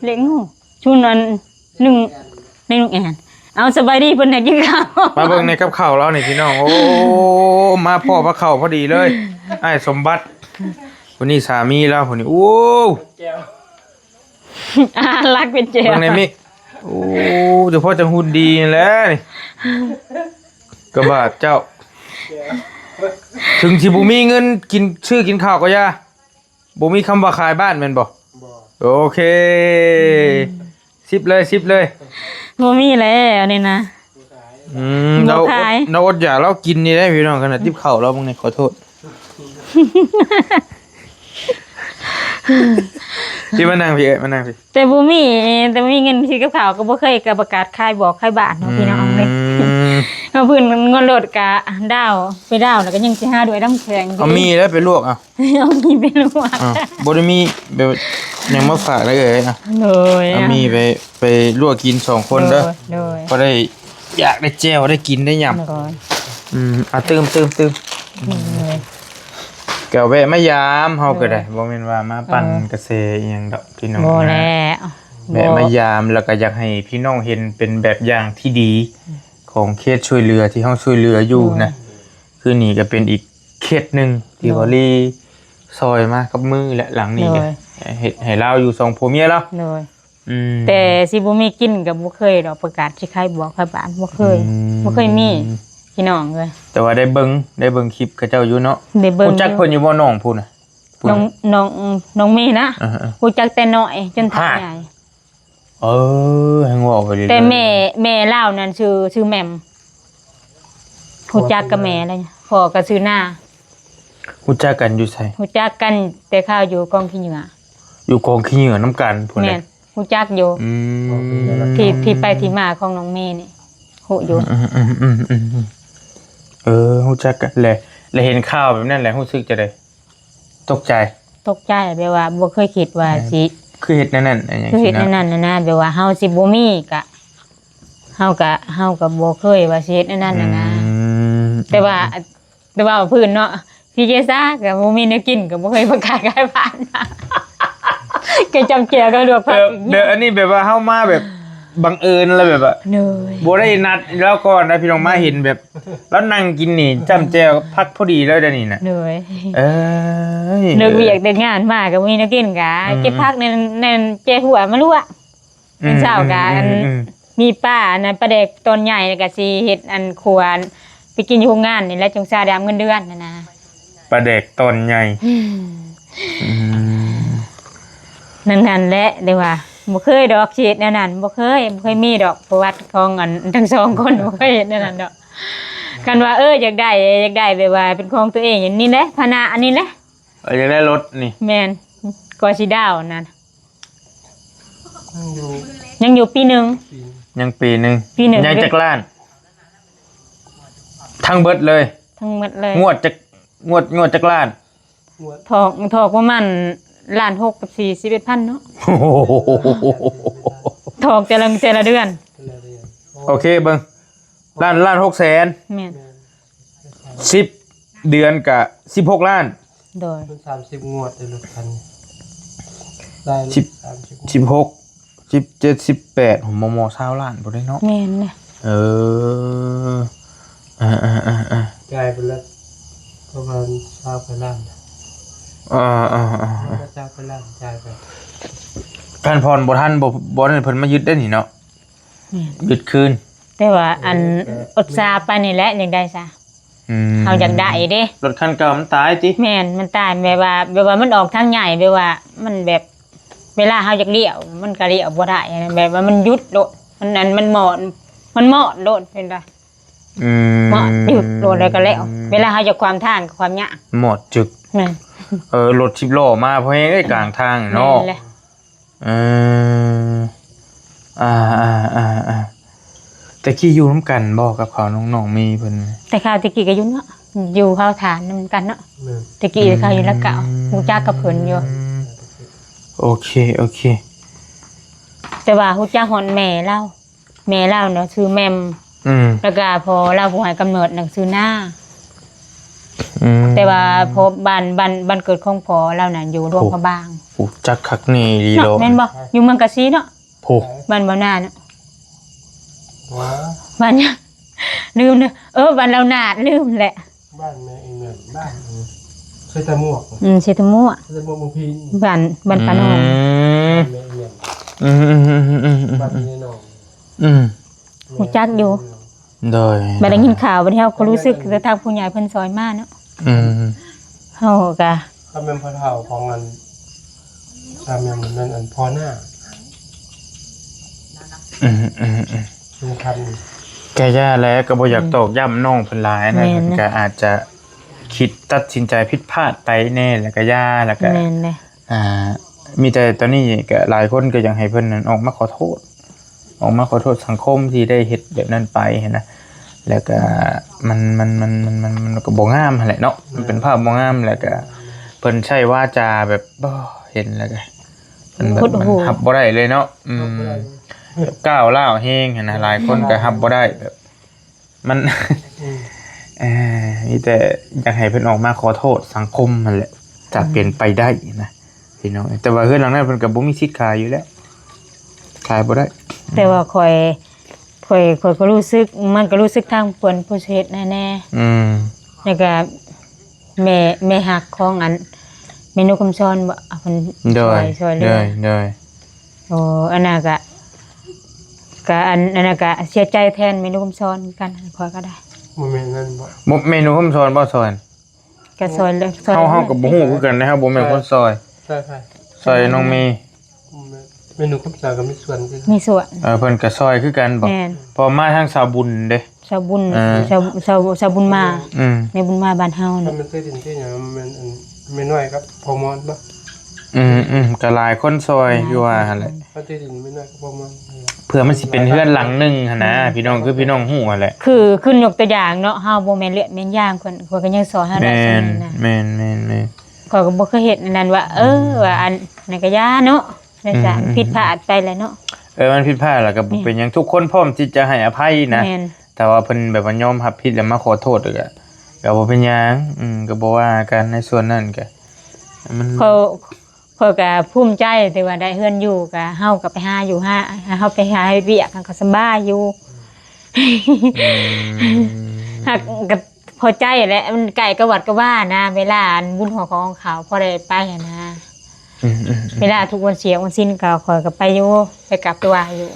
ເລກງວດ ຊຸນອັນໜຶ່ງ ໃນນ້ອງແອນ ເອົາ ສະບາຍດີ ເພິ່ນໃຫ້ກິນເຂົ້າ ມາເບິ່ງໃນກັບເຂົ້າລາວນີ້ພີ່ນ້ອງ ໂອ້ ມາພໍ້ພາເຂົ້າພໍດີເລີຍ ອ້າຍສົມບັດ ຜູ້ນີ້ສາມີລາວຜູ້ນີ້ ໂອ້ ອ່າ ລັກເປັນແຈວ ເບິ່ງໃນມິກ ໂອ້ ເຈົ້າພໍ່ຈັ່ງຫຸ່ນດີແຫຼະນີ້ ກະບາດເຈົ້າ ເຖິງຊິບໍ່ມີເງິນກິນ ຊື້ກິນເຂົ້າກໍຢ່າ ບໍ່ມີຄຳວ່າຂາຍບ້ານແມ່ນບໍ່? ບໍ່ ໂອເຄ ສິບເລີຍ ສິບເລີຍ ບໍ່ມີແລ້ວນີ້ນະ ບໍ່ຂາຍ ອືມ ບໍ່ຂາຍ ລາວອົດ ລາວອົດຢາກ ລາວກິນນີ້ໄດ໋ພີ່ນ້ອງ ຂະໜາດຕິບເຂົ້າລາວເບິ່ງນີ້ ຂໍໂທດ ທີ່ມານັ່ງພີ້ ເອີຍ ມານັ່ງພີ້ ແຕ່ບໍ່ມີ ແຕ່ບໍ່ມີເງິນຊື້ກັບເຂົ້າ ກໍບໍ່ເຄີຍ ກໍປະກາດຂາຍບອກຂາຍບ້ານເນາະ ອືມ ພີ່ນ້ອງເອີຍ ເຮົາພື້ນງົວລົດກະດາວ ໄປດາວ ແລ້ວກໍຍັງຊິຫາດ້ວຍນ້ຳແຂງ ເອົາມີແລ້ວໄປລວກ ເອົາ ເອົາມີໄປລວກ ອ້າວ ບໍ່ໄດ້ມີແບບຫຍັງມາຝາກເລີຍ ໂດຍ ເອົາມີໄປ ໄປລວກກິນສອງຄົນເດີ ໂດຍ ພໍໄດ້ຢາກໄດ້ແຈ່ວ ໄດ້ກິນໄດ້ຫຍັບ ໂດຍ ອືມ ອ່ະ ຕື່ມໆໆ ໂດຍ ກະແວະມາຢາມເຮົາກໍໄດ້ ໂດຍ ບໍ່ແມ່ນວ່າມາປັ່ນ ເອີ ກະແສອີ່ຫຍັງດອກພີ່ນ້ອງ ບໍ່ແລ້ວ ແວະມາ ບໍ່ ຢາມ ແລ້ວກໍຢາກໃຫ້ພີ່ນ້ອງເຫັນເປັນແບບຢ່າງທີ່ດີ ຂອງເຂດຊ່ວຍເຫຼືອທີ່ເຮົາຊ່ວຍເຫຼືອຢູ່ນະ ໂດຍ ຄືນີ້ກໍເປັນອີກເຂດໜຶ່ງທີ່ ໂດຍ ວາລີຊ່ອຍມາກັບມື ແລະ ຫຼັງນີ້ກໍ ໂດຍ ເຮັດໃຫ້ລາວຢູ່ສອງຜົວເມຍລາວ ໂດຍ ອືມ ແຕ່ຊິບໍ່ມີກິນກໍບໍ່ເຄີຍດອກ ປະກາດຊິຂາຍບອກຂາຍບ້ານ ບໍ່ເຄີຍ ອືມ ບໍ່ເຄີຍມີ ພີ່ນ້ອງເອີຍ ແຕ່ວ່າໄດ້ເບິ່ງ ໄດ້ເບິ່ງຄລິບເຂົາເຈົ້າຢູ່ເນາະ ໄດ້ເບິ່ງ ຮູ້ຈັກຢູ່ ເພິ່ນຢູ່ບໍ່ ນ້ອງຜູ້ນະ ຜູ້ນະ ນ້ອງ ນ້ອງ ນ້ອງເມນະ ເອີໆ ຮູ້ຈັກແຕ່ນ້ອຍຈົນເຖົ້າໃຫຍ່ ເອີ ແຮ່ງເວົ້າໄປເລື້ອຍໆ ແຕ່ແມ່ ແມ່ລາວນັ້ນຊື່ ຊື່ແໝ່ມ ຮູ້ຈັກກັບແມ່ລະ ພໍ່ກໍຊື່ນາ ຮູ້ຈັກກັນຢູ່ໃສ? ຮູ້ຈັກກັນແຕ່ຄາວຢູ່ກອງຂີ້ເຫຍື້ອ ຢູ່ກອງຂີ້ເຫຍື້ອນຳກັນພຸ້ນແຫຼະ ແມ່ນ ຮູ້ຈັກຢູ່ ອືມ ທີ່ ທີ່ໄປທີ່ມາຂອງນ້ອງເມນີ້ ຮູ້ຢູ່ ອືມໆໆໆ ເອີ ຮູ້ຈັກກັນແຫຼະ ແລະເຫັນຂ່າວແບບນັ້ນແຫຼະ ຮູ້ສຶກຈັ່ງໃດ? ຕົກໃຈ ຕົກໃຈ ແບບວ່າບໍ່ເຄີຍຄິດວ່າຊິ ຄືເຮັດແນວນັ້ນ ຄືເຮັດແນວນັ້ນນະ ແບບວ່າເຮົາຊິບໍ່ມີກະ ເຮົາກະ ເຮົາກະບໍ່ເຄີຍວ່າຊິເຮັດແນວນັ້ນນະນະ ອືມ ແຕ່ວ່າ ແຕ່ວ່າພື້ນເນາະ ພີ່ເຈຊາກະບໍ່ມີແນວກິນ ກະບໍ່ເຄີຍປະກາດຂາຍບ້ານ ກະຈຳແຈ່ວກັບລວກຜັກ ແບບ ແບບອັນນີ້ແບບວ່າເຮົາມາແບບບັງເອີນ ແລ້ວແບບວ່າ ໂດຍ ບໍ່ໄດ້ນັດລາວກ່ອນນະ ພີ່ນ້ອງ ມາເຫັນແບບ ລາວນັ່ງກິນນີ້ ຈ້ຳແຈ່ວຜັກພໍດີເລີຍເດ້ນີ້ນະ ໂດຍ ເອີຍ ເລີກວຽກເລີກງານມາກໍບໍ່ມີແນວກິນ ກໍ ອືມ ເກັບຜັກໃນ ໃນແຈຫົວມາລວກ ອືມ ເຊົ້າກໍ ອືມ ອັນ ອືມ ມີປາ ອັນນັ້ນ ປາແດກຕອນໃຫຍ່ ແລ້ວກໍຊິເຮັດອັນຄົວ ໄປກິນຢູ່ໂຮງງານນີ້ແຫຼະ ຈົງຊາໄດ້ຮັບເງິນເດືອນຫັ້ນນະ ປາແດກຕອນໃຫຍ່ ອືມ ອືມ ນັ້ນ ນັ້ນແຫຼະ ແຕ່ວ່າບໍ່ເຄີຍດອກຊິເຮັດແນວນັ້ນ ບໍ່ເຄີຍ ບໍ່ເຄີຍມີດອກ ປະຫວັດຂອງອັນທັງສອງຄົນ ບໍ່ເຄີຍເຮັດແນວນັ້ນດອກ ຄັນວ່າ ເອີ ຢາກໄດ້ ຢາກໄດ້ແບບວ່າເປັນຂອງຕົວເອງ ອັນນີ້ແຫຼະ ພານະອັນນີ້ແຫຼະ ເອີ ຢາກໄດ້ລົດນີ້ ແມ່ນ ກໍຊິດາວນັ້ນ ຍັງຢູ່ ຍັງຢູ່ປີໜຶ່ງ ຍັງປີໜຶ່ງ ປີໜຶ່ງ ຍັງຈັກລ້ານ? ທັງເບິດເລີຍ ທັງໝົດເລີຍ ງວດຈັກ ງວດ ງວດຈັກລ້ານ? ຖອກ ຖອກປະມານລ້ານຫົກກັບສີ່ສິບເອັດພັນເນາະ ຖອກແຕ່ລະ ແຕ່ລະເດືອນ ໂອເຄ ເບິ່ງ ລ້ານ ລ້ານຫົກແສນ ແມ່ນ ສິບເດືອນກະສິບຫົກລ້ານ ໂດຍ ມັນສາມສິບງວດເດ້ລົດຄັນ ສິບ ສາມສິບ ສິບຫົກ ສິບເຈັດ ສິບແປດ ໂອ້ ມໍ່ໆ ຊາວລ້ານພຸ້ນເດ້ເນາະ ແມ່ນນະ ເອີ ອ່າໆໆໆ ຈ່າຍໄປແລ້ວປະມານຊາວປາຍລ້ານ ອ່າໆໆ ຊາວປາຍລ້ານຈ່າຍໄປ ຄັນຜ່ອນບໍ່ທັນ ບໍ່ ບໍ່ນັ້ນເພິ່ນມາຍຶດໄດ້ນີ້ເນາະ ແມ່ນ ຍຶດຄືນ ແຕ່ວ່າອັນ ເອີ ອົດຊາໄປນີ້ແຫຼະ ຍັງໄດ້ຊະ ອືມ ເຮົາຢາກໄດ້ເດ້ ລົດຄັນເກົ່າມັນຕາຍຕິ ແມ່ນ ມັນຕາຍ ແບບວ່າ ແບບວ່າມັນອອກທາງໃຫຍ່ ແບບວ່າມັນແບບ ເວລາເຮົາຢາກລ້ຽວ ມັນກໍລ້ຽວບໍ່ໄດ້ ແບບວ່າມັນຢຸດໂລດ ມັນອັນ ມັນມອດ ມັນມອດໂລດ ເຫັນບໍ່? ອືມ ເນາະ ຢຸດລົດແລ້ວກໍແລ້ວ ເວລາເຮົາຈະຂວາມທາງກໍຂວາມຍາກ ໝອດຈຶກ ແມ່ນ ເອີ ລົດສິບລໍ້ມາພໍແຮງເອີຍ ກາງທາງເນາະ ແມ່ນແຫຼະ ເອີ ອ່າໆໆໆ ແຕ່ກີ້ຢູ່ນຳກັນບໍ່ກັບເຂົາ ນ້ອງໆມີເພິ່ນ? ແຕ່ຄາວແຕ່ກີ້ກໍຢູ່ເນາະ ຢູ່ເຜົາຖ່ານນຳກັນເນາະ ແມ່ນ ແຕ່ກີ້ເຂົາຢູ່ລະກາວ ອືມ ຮູ້ຈັກກັບເພິ່ນຢູ່ ໂອເຄ ໂອເຄ ແຕ່ວ່າຮູ້ຈັກຮອດແມ່ລາວ ແມ່ລາວນະຊື່ແໝ່ມ ອືມ ແລ້ວກະພໍ່ລາວຜູ້ໃຫ້ກຳເນີດນະຊື່ນາ ອືມ ແຕ່ວ່າພໍ່ ບ້ານ ບ້ານ ບ້ານເກີດຂອງພໍ່ລາວນະຢູ່ຫຼວງພະບາງ ຮູ້ຈັກຄັກແນ່ອີ່ຫຼີເນາະ ເນາະ ແມ່ນບໍ່? ຢູ່ເມືອງກະສີເນາະ ໂອ້ ບ້ານເບົານາເນາະ ຫວາ ບ້ານຫຍັງ? ລືມເດີ ເອີ ບ້ານເຫຼົ່ານາດ ລືມແຫຼະ ບ້ານແມ່ອີເງິນ ບ້ານ ເອີ ເຊຕະມວກ ອືມ ເຊຕະມວກ ເຊຕະມວກເມືອງພີ ບ້ານ ບ້ານປາໜອງ ອືມ ແມ່ອີເງິນ ອືມໆໆໆໆ ບ້ານແມ່ໜອງ ອືມ ຮູ້ຈັກຢູ່ ໂດຍ ບັດໄດ້ຍິນຂ່າວ ບັດເຮົາກໍຮູ້ສຶກ ແຕ່ທາງຜູ້ໃຫຍ່ເພິ່ນຊ່ອຍມາເນາະ ອືມ ເຮົາກະ ກໍແມ່ນພໍ່ເຖົ້າຂອງອັນ ກໍແມ່ນ ແມ່ນອັນພໍ່ໜ້າ ອືມໆໆ ສຳຄັນ ກະຢ່າແຫຼະ ກໍບໍ່ຢາກຕອກຢ້ຳນ້ອງເພິ່ນຫຼາຍນະ ແມ່ນ ເພິ່ນກໍອາດຈະຄິດຕັດສິນໃຈຜິດພາດໄປແດ່ ແລ້ວກໍຢ່າ ແລ້ວກໍ ແມ່ນແຫຼະ ອ່າ ມີແຕ່ຕອນນີ້ກໍຫຼາຍຄົນກໍຢາກໃຫ້ເພິ່ນນັ້ນອອກມາຂໍໂທດ ອອກມາຂໍໂທດສັງຄົມທີ່ໄດ້ເຮັດແບບນັ້ນໄປຫັ້ນນະ ແລ້ວກໍມັນ ມັນ ມັນ ມັນ ມັນ ມັນກໍບໍ່ງາມຫັ້ນແຫຼະເນາະ ມັນເປັນພາບບໍ່ງາມ ແລ້ວກໍເພິ່ນໃຊ້ວາຈາແບບ ບໍ່ ເຫັນແລ້ວກໍ ມັນແບບ ມັນຮັບບໍ່ໄດ້ເລີຍເນາະ ອືມ ແບບກ້າວຮ້າວແຮງຫັ້ນນະ ຫຼາຍຄົນກໍຮັບບໍ່ໄດ້ ແບບ ມັນ ອືມ ເອີ ມີແຕ່ຢາກໃຫ້ເພິ່ນອອກມາຂໍໂທດສັງຄົມຫັ້ນແຫຼະ ຖ້າເປັນໄປໄດ້ນະ ພີ່ນ້ອງ ແຕ່ວ່າເຮືອນຫຼັງນັ້ນເພິ່ນກໍບໍ່ມີສິດຂາຍຢູ່ແລ້ວ ຂາຍບໍ່ໄດ້ ແຕ່ວ່າຂ້ອຍ ຂ້ອຍ ຂ້ອຍກໍຮູ້ສຶກ ມັນກໍຮູ້ສຶກທາງເພິ່ນຜູ້ເຮັດແນ່ໆ ອືມ ແລ້ວກໍ ແມ່ ແມ່ຮັກຂອງອັນ ແມ່ນົກຄຳສອນບໍ່ ເພິ່ນ ໂດຍ ຊ່ອຍ ຊ່ອຍເຫຼືອ ໂດຍ ໂດຍ ໂອ້ ອັນນັ້ນກະ ກະອັນ ອັນນັ້ນກະເສຍໃຈແທນແມ່ນົກຄຳສອນຄືກັນ ຂ້ອຍກໍໄດ້ ບໍ່ແມ່ນນັ້ນບໍ່? ບໍ່ ແມ່ນົກຄຳສອນບໍ່ຊ່ອຍ? ກະຊ່ອຍເຫຼືອ ເຮົາ ເຮົາກໍບໍ່ຮູ້ຄືກັນເດ້ ເຮົາບໍ່ແມ່ນຄົນຊ່ອຍ ຊ່ອຍໃຜ? ຊ່ອຍນ້ອງເມ ແມ່ນົກຄຳສອນກໍມີສ່ວນຄືກັນ ມີສ່ວນ ເອີ ເພິ່ນກໍຊ່ອຍຄືກັນບໍ່? ແມ່ນ ເພາະມາທາງສາວບຸນເດ້ ສາວບຸນ ເອີ ສາວ ສາວ ສາວບຸນມາ ອືມ ແມ່ບຸນມາບ້ານເຮົານີ້ ມັນເຄີຍເຫັນຄືຫຍັງ ແມ່ນອັນ ແມ່ນ້ອຍກັບພໍ່ມອນບໍ່? ອືມໆ ກໍຫຼາຍຄົນຊ່ອຍ ຫຼາຍ ຢູ່ວ່າຫັ້ນແຫຼະ ເຂົາເຄີຍເຫັນແມ່ນ້ອຍກັບພໍ່ມອນ ເພື່ອມັນຊິເປັນເຮືອນຫຼັງໜຶ່ງຫັ້ນນະ ອືມ ພີ່ນ້ອງ ຄືພີ່ນ້ອງຮູ້ຫັ້ນແຫຼະ ຄື ຄືຍົກຕົວຢ່າງເນາະ ເຮົາບໍ່ແມ່ນເລືອດແມ່ນຢາງເພິ່ນ ເພິ່ນກໍຍັງຊ່ອຍເຮົາໄດ້ ແມ່ນ ສ່ຳນີ້ນະ ແມ່ນໆໆ ຂ້ອຍກໍບໍ່ເຄີຍເຮັດອັນນັ້ນວ່າ ເອີ ອືມ ວ່າອັນນັ້ນກໍຢ່າເນາະ ແມ່ນ ອືມ ຜິດພາດໄປແຫຼະເນາະ ເອີ ມັນຜິດພາດແລ້ວກໍບໍ່ເປັນຫຍັງ ທຸກຄົນພ້ອມທີ່ຈະໃຫ້ອະໄພນະ ແມ່ນ ຖ້າວ່າເພິ່ນແບບວ່າຍອມຮັບຜິດແລ້ວມາຂໍໂທດກໍ ກໍບໍ່ເປັນຫຍັງ ອືມ ກໍບໍ່ວ່າກັນໃນສ່ວນນັ້ນກໍ ມັນ ຂ້ອຍ ຂ້ອຍກໍພູມໃຈທີ່ວ່າໄດ້ເຮືອນຢູ່ ກໍເຮົາກໍໄປຫາຢູ່ຫາ ເຮົາໄປຫາເຮັດວຽກ ເຮົາກໍສະບາຍຢູ່ ອືມ ຫາກກໍພໍໃຈແຫຼະ ມັນໃກ້ກັບວັດກັບວານະ ເວລາອັນບຸນຫົວຂອງເຂົາ ພໍໄດ້ໄປຫັ້ນນະ ອືມໆໆ ເວລາທຸກວັນເສຍວັນສິນກໍ ຂ້ອຍກໍໄປຢູ່ ໄປກາບໄປໄຫວ້ຢູ່.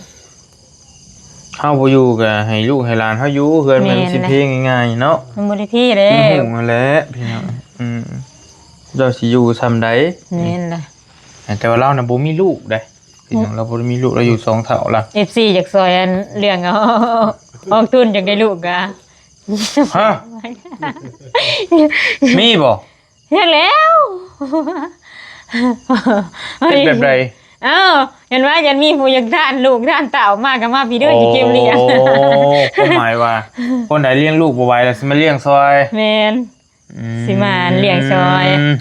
ເຮົາບໍ່ຢູ່ກໍໃຫ້ລູກໃຫ້ຫຼານເຮົາຢູ່ເຮືອນ ແມ່ນ ມັນຊິເພງ່າຍໆເນາະ ມັນບໍ່ໄດ້ເພແລ້ວ ມັນຮູ້ຫັ້ນແຫຼະພີ່ນ້ອງ ອືມ ເຈົ້າຊິຢູ່ຊ່ຳໃດ ແມ່ນລະ ແຕ່ວ່າລາວນະບໍ່ມີລູກເດ້ ພີ່ນ້ອງ ລາວບໍ່ໄດ້ມີລູກ ລາວຢູ່ສອງເຖົ້າລະ ເອັຟຊີ ຢາກຊ່ອຍອັນເລື່ອງ ອອກ ອອກທຶນ ຢາກໄດ້ລູກກະ ຮະ ມີບໍ່? ຈັກແລ້ວ ເຮັດແບບໃດ? ເອົ້າ ເຫັນວ່າຍັງມີຜູ້ຢາກທານລູກທານເຕົ້າມາກໍມາພີ້ເດີ ໂອ້ ຊິເກັບລ້ຽງ ຄວາມໝາຍວ່າ ຄົນໃດລ້ຽງລູກບໍ່ໄຫວແລ້ວຊິມາລ້ຽງຊ່ອຍ ແມ່ນ ອືມ ຊິມາລ້ຽງຊ່ອຍ ອືມ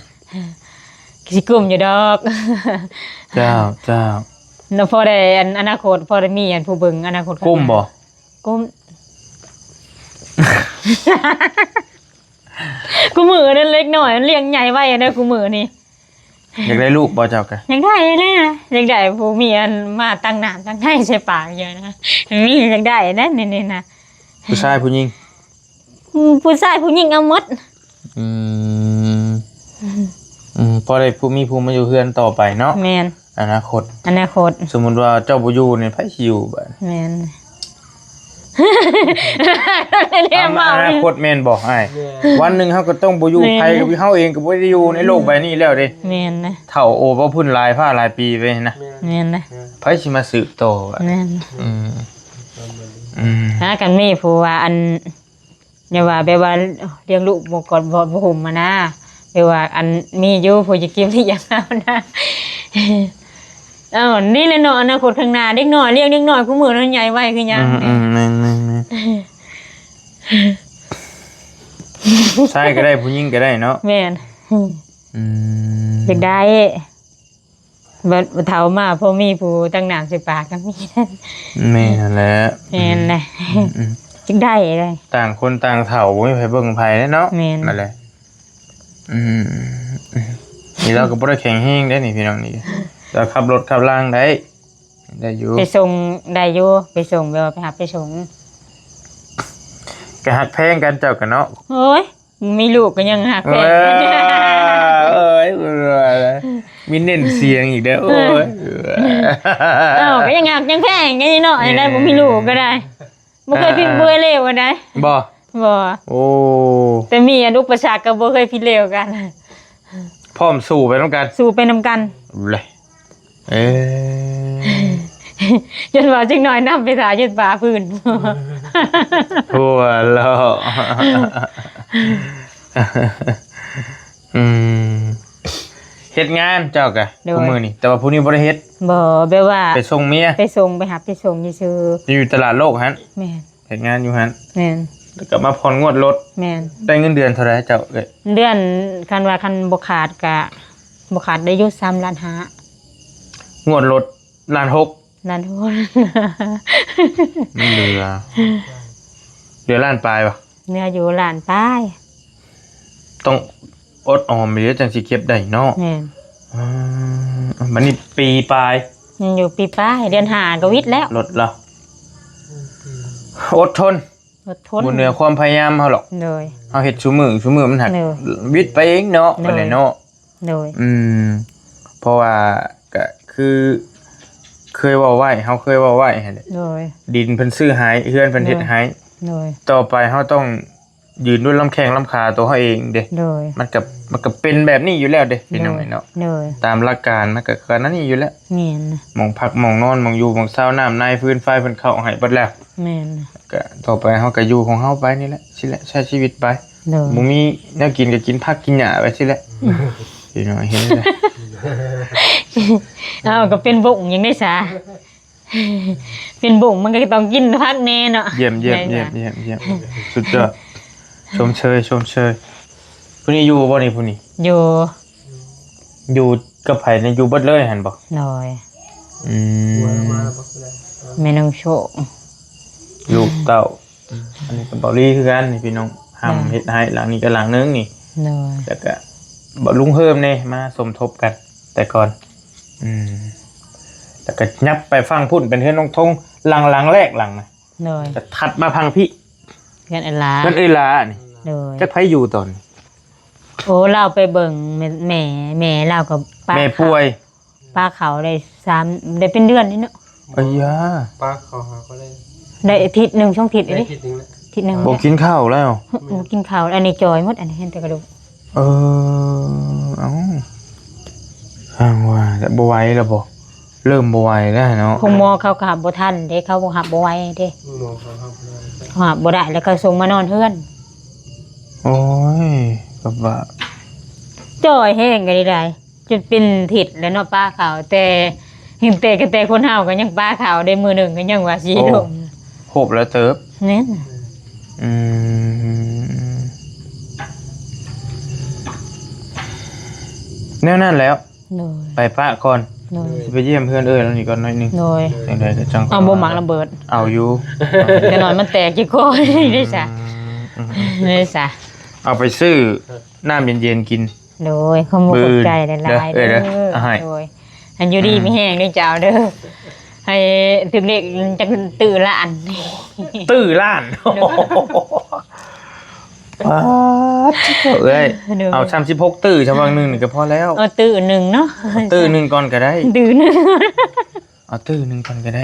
ຊິກຸ້ມຢູ່ດອກ ເຈົ້າ ເຈົ້າ ແລ້ວພໍໄດ້ອັນ ອະນາຄົດ ພໍໄດ້ມີອັນຜູ້ເບິ່ງອະນາຄົດ ກຸ້ມບໍ່? ກຸ້ມ ຄູ່ມື້ນັ້ນເດັກນ້ອຍມັນລ້ຽງໃຫຍ່ໄວເດີ ຄູ່ມື້ນີ້ ຢາກໄດ້ລູກບໍ່ເຈົ້າກະ? ຢາກໄດ້ແຫຼະ ຢາກໄດ້ຜູ້ມີອັນມາຕັກນ້ຳຕັກໃນໃສ່ປາກຢູ່ນະ ມີ ຢາກໄດ້ແຫຼະນີ້ນະ ຜູ້ຊາຍຜູ້ຍິງ? ອືມ ຜູ້ຊາຍຜູ້ຍິງເອົາໝົດ ອືມ ອືມ ພໍໄດ້ຜູ້ ມີຜູ້ມາຢູ່ເຮືອນຕໍ່ໄປເນາະ ແມ່ນ ອະນາຄົດ ອະນາຄົດ ສົມມຸດວ່າເຈົ້າບໍ່ຢູ່ນີ້ໃຜຊິຢູ່ບາດ ແມ່ນ ອະນາຄົດແມ່ນບໍ່ອ້າຍ? ແມ່ນ ວັນໜຶ່ງເຮົາກໍຕ້ອງບໍ່ຢູ່ ແມ່ນ ໃຜກໍ ເຮົາເອງກໍບໍ່ໄດ້ຢູ່ໃນໂລກໃບນີ້ແລ້ວເດ້ ແມ່ນນະ ເຖົ້າໂອບໍ່ພຸ້ນຫຼາຍພາຫຼາຍປີໄປນະ ແມ່ນນະ ໃຜຊິມາສືບຕໍ່ ແມ່ນ ອືມ ອືມ ຫາກັນມີຜູ້ວ່າອັນ ຢ່າວ່າແບບວ່າລ້ຽງລູກບໍ່ກອດບໍ່ ບໍ່ຫົ່ມຫັ້ນນາ ແບບວ່າອັນ ມີຢູ່ຜູ້ຈະເກັບ ທີ່ຢາກເອົານະ. ເອີ ນີ້ແຫຼະເນາະ ອະນາຄົດຂ້າງໜ້າ ເດັກນ້ອຍ ລ້ຽງເດັກນ້ອຍ ຄູ່ມື້ນັ້ນໃຫຍ່ໄວຄືຫຍັງ. ອືມໆ ແມ່ນໆໆ ຊາຍກໍໄດ້ ຜູ້ຍິງກໍໄດ້ເນາະ. ແມ່ນ. ອືມ ຢາກໄດ້ ບັດເຖົ້າມາ ພໍມີຜູ້ຕັ້ງໜ້າໃສ່ປາກກໍມີ. ແມ່ນຫັ້ນແຫຼະ ແມ່ນແຫຼະ. ອືມໆ ຈຶ່ງໄດ້ເລີຍ ຕ່າງຄົນຕ່າງເຖົ້າ ບໍ່ມີໃຜເບິ່ງໃຜເດ້ເນາະ. ແມ່ນ ນັ້ນແຫຼະ. ອືມ ນີ້ລາວກໍບໍ່ໄດ້ແຂງແຮງເດ້ນີ້ ພີ່ນ້ອງນີ້ ລາວຂັບລົດຂັບລາງໄດ້ ໄດ້ຢູ່ ໄປສົ່ງໄດ້ຢູ່ ໄປສົ່ງ ແບບວ່າໄປຮັບໄປສົ່ງ ກໍຮັກແພງກັນເຈົ້າກໍເນາະ. ໂອ້ຍ ມີລູກກໍຍັງຮັກແພງ ເອີ ເອີຍ ມີເນັ້ນສຽງອີກເດ້. ໂອ້ຍ ເອີ ເອົ້າ ກໍຍັງຮັກຍັງແພງກັນຢູ່ເນາະ ຈັ່ງໃດບໍ່ມີລູກກໍໄດ້ ບໍ່ເຄີຍຜິດ ອ່າ ບໍ່ເຄີຍເລວກັນໃດ. ບໍ່ ບໍ່ ໂອ້ ແຕ່ມີອັນອຸປະສັກກໍບໍ່ເຄີຍຜິດເລວກັນ ພ້ອມສູ້ໄປນຳກັນ ສູ້ໄປນຳກັນເລີຍ. ເອີ ຈົນວ່າຈັກໜ້ອຍນຳໄປຖ້າຢູ່ປ່າພື້ນ ຫົວເລາະ. ອືມ ເຮັດງານເຈົ້າກະ ໂດຍ ຄູ່ມື້ນີ້ ແຕ່ວ່າຜູ້ນີ້ບໍ່ໄດ້ເຮັດ. ບໍ່ ແບບວ່າໄປສົ່ງເມຍ ໄປສົ່ງ ໄປຮັບໄປສົ່ງຊື່ໆ ຢູ່ຕະຫຼາດໂລກຫັ້ນ. ແມ່ນ. ເຮັດງານຢູ່ຫັ້ນ. ແມ່ນ. ແລ້ວກໍມາຜ່ອນງວດລົດ. ແມ່ນ. ໄດ້ເງິນເດືອນເທົ່າໃດເຈົ້າເອີຍ? ເດືອນ ຄັນວ່າ ຄັນບໍ່ຂາດກະ ບໍ່ຂາດໄດ້ຢູ່ສາມລ້ານຫ້າ. ງວດລົດລ້ານຫົກ. ລ້ານຫົກ ມັນເຫຼືອ ເຫຼືອລ້ານປາຍບໍ່? ເຫຼືອຢູ່ລ້ານປາຍ. ຕ້ອງອົດອອມເດ້ ຈັ່ງຊິເກັບໄດ້ເນາະ. ແມ່ນ. ອືມ ບັດນີ້ປີປາຍ ຍັງຢູ່ປີປາຍ ເດືອນຫ້າກໍວິດແລ້ວ. ລົດລະ ອົດທົນ ອົດທົນ ບໍ່ເໜືອຄວາມພະຍາຍາມເຮົາຫຼອກ. ໂດຍ. ເຮົາເຮັດຊຸມື້ ຊຸມື້ມັນຫາກ ໂດຍ ວິດໄປເອງເນາະ. ໂດຍ. ບັດນີ້ເນາະ. ໂດຍ. ອືມ ເພາະວ່າກະຄືເຄີຍເວົ້າໄວ້ ເຮົາເຄີຍເວົ້າໄວ້ຫັ້ນແຫຼະ. ໂດຍ. ດິນເພິ່ນຊື້ໃຫ້ ເຮືອນເພິ່ນເຮັດໃຫ້. ໂດຍ. ໂດຍ. ຕໍ່ໄປເຮົາຕ້ອງ ຢືນດ້ວຍລຳແຂ້ງລຳຂາຕົວເຮົາເອງເດ້. ໂດຍ. ມັນກໍ ມັນກໍເປັນແບບນີ້ຢູ່ແລ້ວເດ້ ໂດຍ ພີ່ນ້ອງເອີຍເນາະ. ໂດຍ. ຕາມຫຼັກການມັນກໍຂະໜາດນີ້ຢູ່ແລ້ວ. ແມ່ນ. ໝ່ອງພັກໝ່ອງນອນ ໝ່ອງຢູ່ໝ່ອງເຊົາ ນ້ຳໃນ ຟືນໄຟ ເພິ່ນເຂົ້າໃຫ້ເບິດແລ້ວ. ແມ່ນ. ກໍຕໍ່ໄປເຮົາກໍຢູ່ຂອງເຮົາໄປນີ້ແຫຼະ ຊີ້ແຫຼະ ໃຊ້ຊີວິດໄປ. ໂດຍ. ບໍ່ມີແນວກິນກໍກິນຜັກກິນຫຍ້າໄປຊີ້ແຫຼະ. ພີ່ນ້ອງເຫັນແລ້ວ. ເອົາ ກໍເປັນບົ້ງຫຍັງໄດ້ສາ. ເປັນບຸ້ງມັນກໍຕ້ອງກິນຜັກແດ່ເນາະ. ຢ້ຽມໆ ແມ່ນ ຢ້ຽມໆ ຢ້ຽມໆ ສຸດຍອດ ຊົມເຊີຍ ຊົມເຊີຍ. ຜູ້ນີ້ຢູ່ບໍ່ນີ້ ຜູ້ນີ້? ຢູ່. ຢູ່ກັບໃຜນີ້? ຢູ່ເບິດເລີຍຫັ້ນບໍ່? ໂດຍ. ອືມ ແມ່ນ້ອງໂຊກ ລູກເຕົ້າ. ອັນນີ້ກໍເບົາຫຼີຄືກັນນີ້ພີ່ນ້ອງ ຫ້ຳເຮັດໄຮ່ ຫຼັງນີ້ກໍຫຼັງໜຶ່ງນີ້. ໂດຍ. ແລ້ວກໍເບົາລຸງເຮີມນີ້ມາສົມທົບກັນແຕ່ກ່ອນ. ອືມ ແລ້ວກໍຫຍັບໄປຝັ່ງພຸ້ນເປັນເຮືອນນ້ອງທົງ ຫຼັງ ຫຼັງແລກ ຫຼັງນະ. ໂດຍ. ກໍຖັດມາຝັ່ງພີ້ ເຮືອນເອື້ອຍຫຼາ ເຮືອນເອື້ອຍຫຼານີ້. ໂດຍ. ຈັກໃຜຢູ່ຕອນນີ້? ໂອ້ ລາວໄປເບິ່ງແມ່ ແມ່ ແມ່ລາວກໍປະ ແມ່ປ່ວຍ ປະເຂົ້າໄດ້ສາມ ໄດ້ເປັນເດືອນນີ້ເນາະ. ອາຍາ ປະເຂົ້າຫາກໍໄດ້ ໄດ້ອາທິດໜຶ່ງ ສອງທິດ ໄດ້ອາທິດໜຶ່ງແລ້ວ ທິດໜຶ່ງ ບໍ່ກິນເຂົ້າແລ້ວ. ບໍ່ກິນເຂົ້າ ອັນນີ້ຈ່ອຍໝົດ ອັນນີ້ເຫັນແຕ່ກະດູກ. ເອີ ເອົ້າ ຊ່າງວ່າແຫຼະ ບໍ່ໄຫວແລ້ວບໍ່? ເລີ່ມບໍ່ໄຫວແລ້ວເນາະ. ໂຮງໝໍເຂົາກໍຮັບບໍ່ທັນເດ້ ເຂົາບໍ່ຮັບ ບໍ່ໄຫວເດ້. ໂຮງໝໍເຂົາຮັບບໍ່ໄດ້ ເຂົາຮັບບໍ່ໄດ້ ແລ້ວເຂົາສົ່ງມານອນເຮືອນ. ໂອ້ຍ ແບບວ່າຈ່ອຍແຮງກໍໄດ້ ຈົນເປັນທິດແລ້ວເນາະ ປະເຂົ້າ. ແຕ່ ແຕ່ ແຕ່ຄົນເຮົາກໍຍັງປະເຂົ້າໄດ້ ມື້ໜຶ່ງກໍຍັງວ່າຊິ ໂອ້ ລົງ ໂຫບແລ້ວເຕີບ. ແມ່ນ. ອືມ ແນວນັ້ນແລ້ວ. ໂດຍ. ໄປປະກ່ອນ. ໂດຍ. ຊິໄປຢ້ຽມເຮືອນເອື້ອຍລາວນີ້ກ່ອນໜ້ອຍໜຶ່ງ. ໂດຍ. ຈັ່ງໃດກໍຈັ່ງ ເອົາບໍ່ໝາກລະເບີດ ເອົາຢູ່ ແຕ່ໜ້ອຍມັນແຕກຢູ່ຄໍໄດ້ຊະ. ອືມ ໄດ້ຊະ ເອົາໄປຊື້ນ້ຳເຢັນໆກິນ. ໂດຍ. ຂອບໃຈຫຼາຍໆເດີ ເອີຍເດີ. ໂດຍ. ໃຫ້ ອັນຢູ່ດີ ອືມ ມີແຮງເດີເຈົ້າເດີ ໃຫ້ຖືກເລກຈັກຕື້ລ້ານ. ຕື້ລ້ານ. ໂດຍ. ປາດ ເອີຍ ໂດຍ ເອົາສາມສິບຫົກຕື້ຊະ ຫວ່າງໜຶ່ງນີ້ກໍພໍແລ້ວ. ເອົາຕື້ໜຶ່ງເນາະ ເອົາຕື້ໜຶ່ງກ່ອນກໍໄດ້ ຕື້ໜຶ່ງ ເອົາຕື້ໜຶ່ງກ່ອນກໍໄດ້.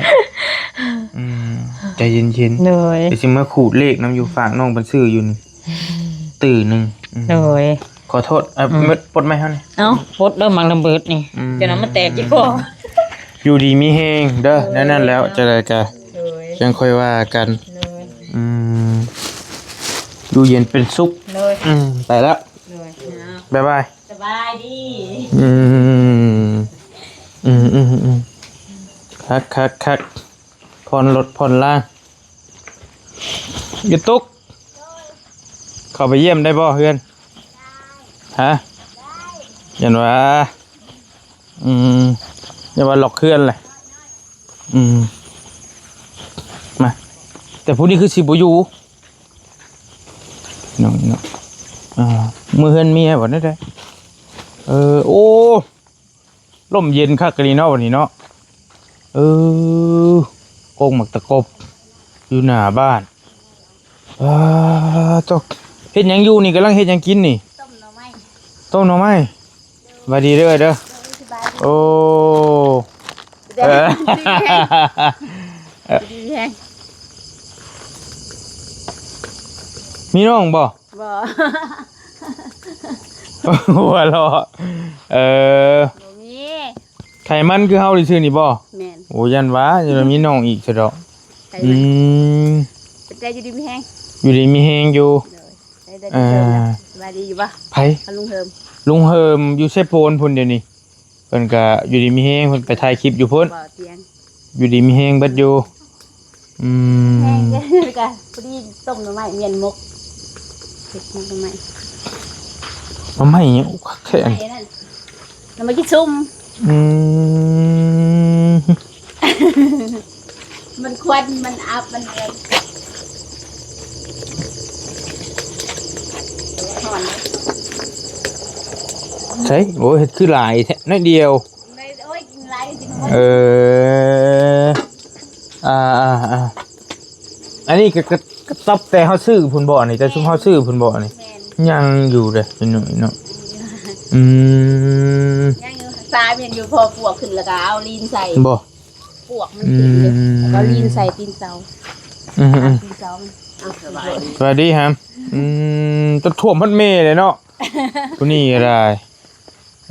ອືມ ໃຈເຢັນໆ. ໂດຍ. ດຽວຊິມາຂູດເລກນຳຢູ່ ຝາກນ້ອງເພິ່ນຊື້ຢູ່ນີ້ ຕື້ໜຶ່ງ. ອືມ ໂດຍ. ຂໍໂທດ ເອົາ ອືມ ປົດໄມ້ເຮົານີ້ ເອົາ ປົດເດີ ໝາກລະເບີດນີ້. ອືມ ຈະນຳມາແຕກທີ່ຄໍ. ຢູ່ດີມີແຮງເດີ. ໂດຍ. ແນວນັ້ນແລ້ວ ຈັ່ງໃດກໍ ໂດຍ ຈັ່ງຄ່ອຍວ່າກັນ. ໂດຍ. ອືມ ຢູ່ເຢັນເປັນສຸກ. ໂດຍ ອືມ ໄປແລ້ວ. ໂດຍ ບາຍບາຍ. ສະບາຍດີ. ອືມ ອືມ ອືມ ອືມ ຄັກ ຄັກ ຄັກ. ຜ່ອນລົດຜ່ອນລາງ. ຢູ່ຕຸກ ເຂົ້າໄປຢ້ຽມໄດ້ບໍ່ເຮືອນ? ຮະ? ຢ້ານວ່າ ອືມ ຢ້ານວ່າລັອກເຮືອນແຫຼະ. ອືມ ມາ ແຕ່ຜູ້ນີ້ຄືຊິບໍ່ຢູ່. ນ້ອງເນາະ ອ່າ ເມືອເຮືອນເມຍບໍ່ໄດ້. ເອີ ໂອ້ ລົມເຢັນຄັກອີ່ຫຼີເນາະ ບັດນີ້ເນາະ. ເອີ ກົກໝາກຕະກົບຢູ່ໜ້າບ້ານ. ອ່າ ຕົກ ເຮັດຫຍັງຢູ່ນີ້? ກຳລັງເຮັດຫຍັງກິນນີ້? ຕົ້ມໜໍ່ໄມ້. ຕົ້ມໜໍ່ໄມ້. ສະບາຍດີເດີ ເດີ. ໂດຍ ສະບາຍດີ. ໂອ້ ເອີ ດີແຮງ ດີແຮງ. ມີນ້ອງບໍ່? ບໍ່. ຫົວเราะ ເອີ ບໍ່ມີ. ໄຂມັນຄືເຮົາຊື່ໆນີ້ບໍ່? ແມ່ນ. ໂອ້ ຢ້ານວ່າ ຈະມີນ້ອງອີກຊະດອກ. ໄຂມັນ. ອືມ ເປັນໃຈຢູ່ດີມີແຮງ? ຢູ່ດີມີແຮງຢູ່. ໂດຍ. ໄດ້ ໄດ້ ອ່າ ເດີນນະ. ສະບາຍດີຢູ່ບໍ່? ໃຜ? ລຸງເຮີມ. ລຸງເຮີມຢູ່ເຊໂປນພຸ້ນດຽວນີ້. ເພິ່ນກະຢູ່ດີມີແຮງ ເພິ່ນໄປຖ່າຍຄລິບຢູ່ພຸ້ນ. ບໍ່ຕຽງ ຢູ່ດີມີແຮງເບິດຢູ່. ອືມ ແຮງເດີ ກະພໍດີຕົ້ມໜໍ່ໄມ້ ມ້ຽນໝົກ ເຮັດໝົກໜໍ່ໄມ້. ໜໍ່ໄມ້ຫຍັງ ໂອ້ ຄັກແທ້. ໜໍ່ໄມ້ນັ້ນ ໜໍ່ໄມ້ກິນຊຸ່ມ. ອືມ ມັນຄວັນ ມັນອັບ ມັນແອງ ຮ້ອນ. ໃສ? ໂອ້ຍ ເຮັດຄືຫຼາຍແທ້ ໜ້ອຍດຽວ. ໂອ້ຍ ກິນຫຼາຍກໍກິນບໍ່ໝົດ. ເອີ ອ່າໆໆ ອັນນີ້ກະ ກະ ກະຕັບແຕ່ເຮົາຊື້ພຸ້ນບໍ່ນີ້? ແຕ່ຊຸມເຮົາຊື້ພຸ້ນບໍ່ນີ້? ແມ່ນ. ຍັງຢູ່ເດ້ ເປັນໜ້ອຍເນາະ. ອືມ ຍັງຢູ່ ສາມຍັງຢູ່ ພໍປວກຂຶ້ນແລ້ວກະເອົາລີນໃສ່. ບໍ່ ປວກມັນຂຶ້ນເດ້ ອືມ ແລ້ວກໍລີນໃສ່ຕີນເສົາ. ອືມໆ ຕີນເສົາມັນ. ເອົາ ສະບາຍດີ ສະບາຍດີຮະ. ອືມ ຈົນຖ້ວມຮອດແມ່ເລີຍເນາະ ຜູ້ນີ້ກໍໄດ້.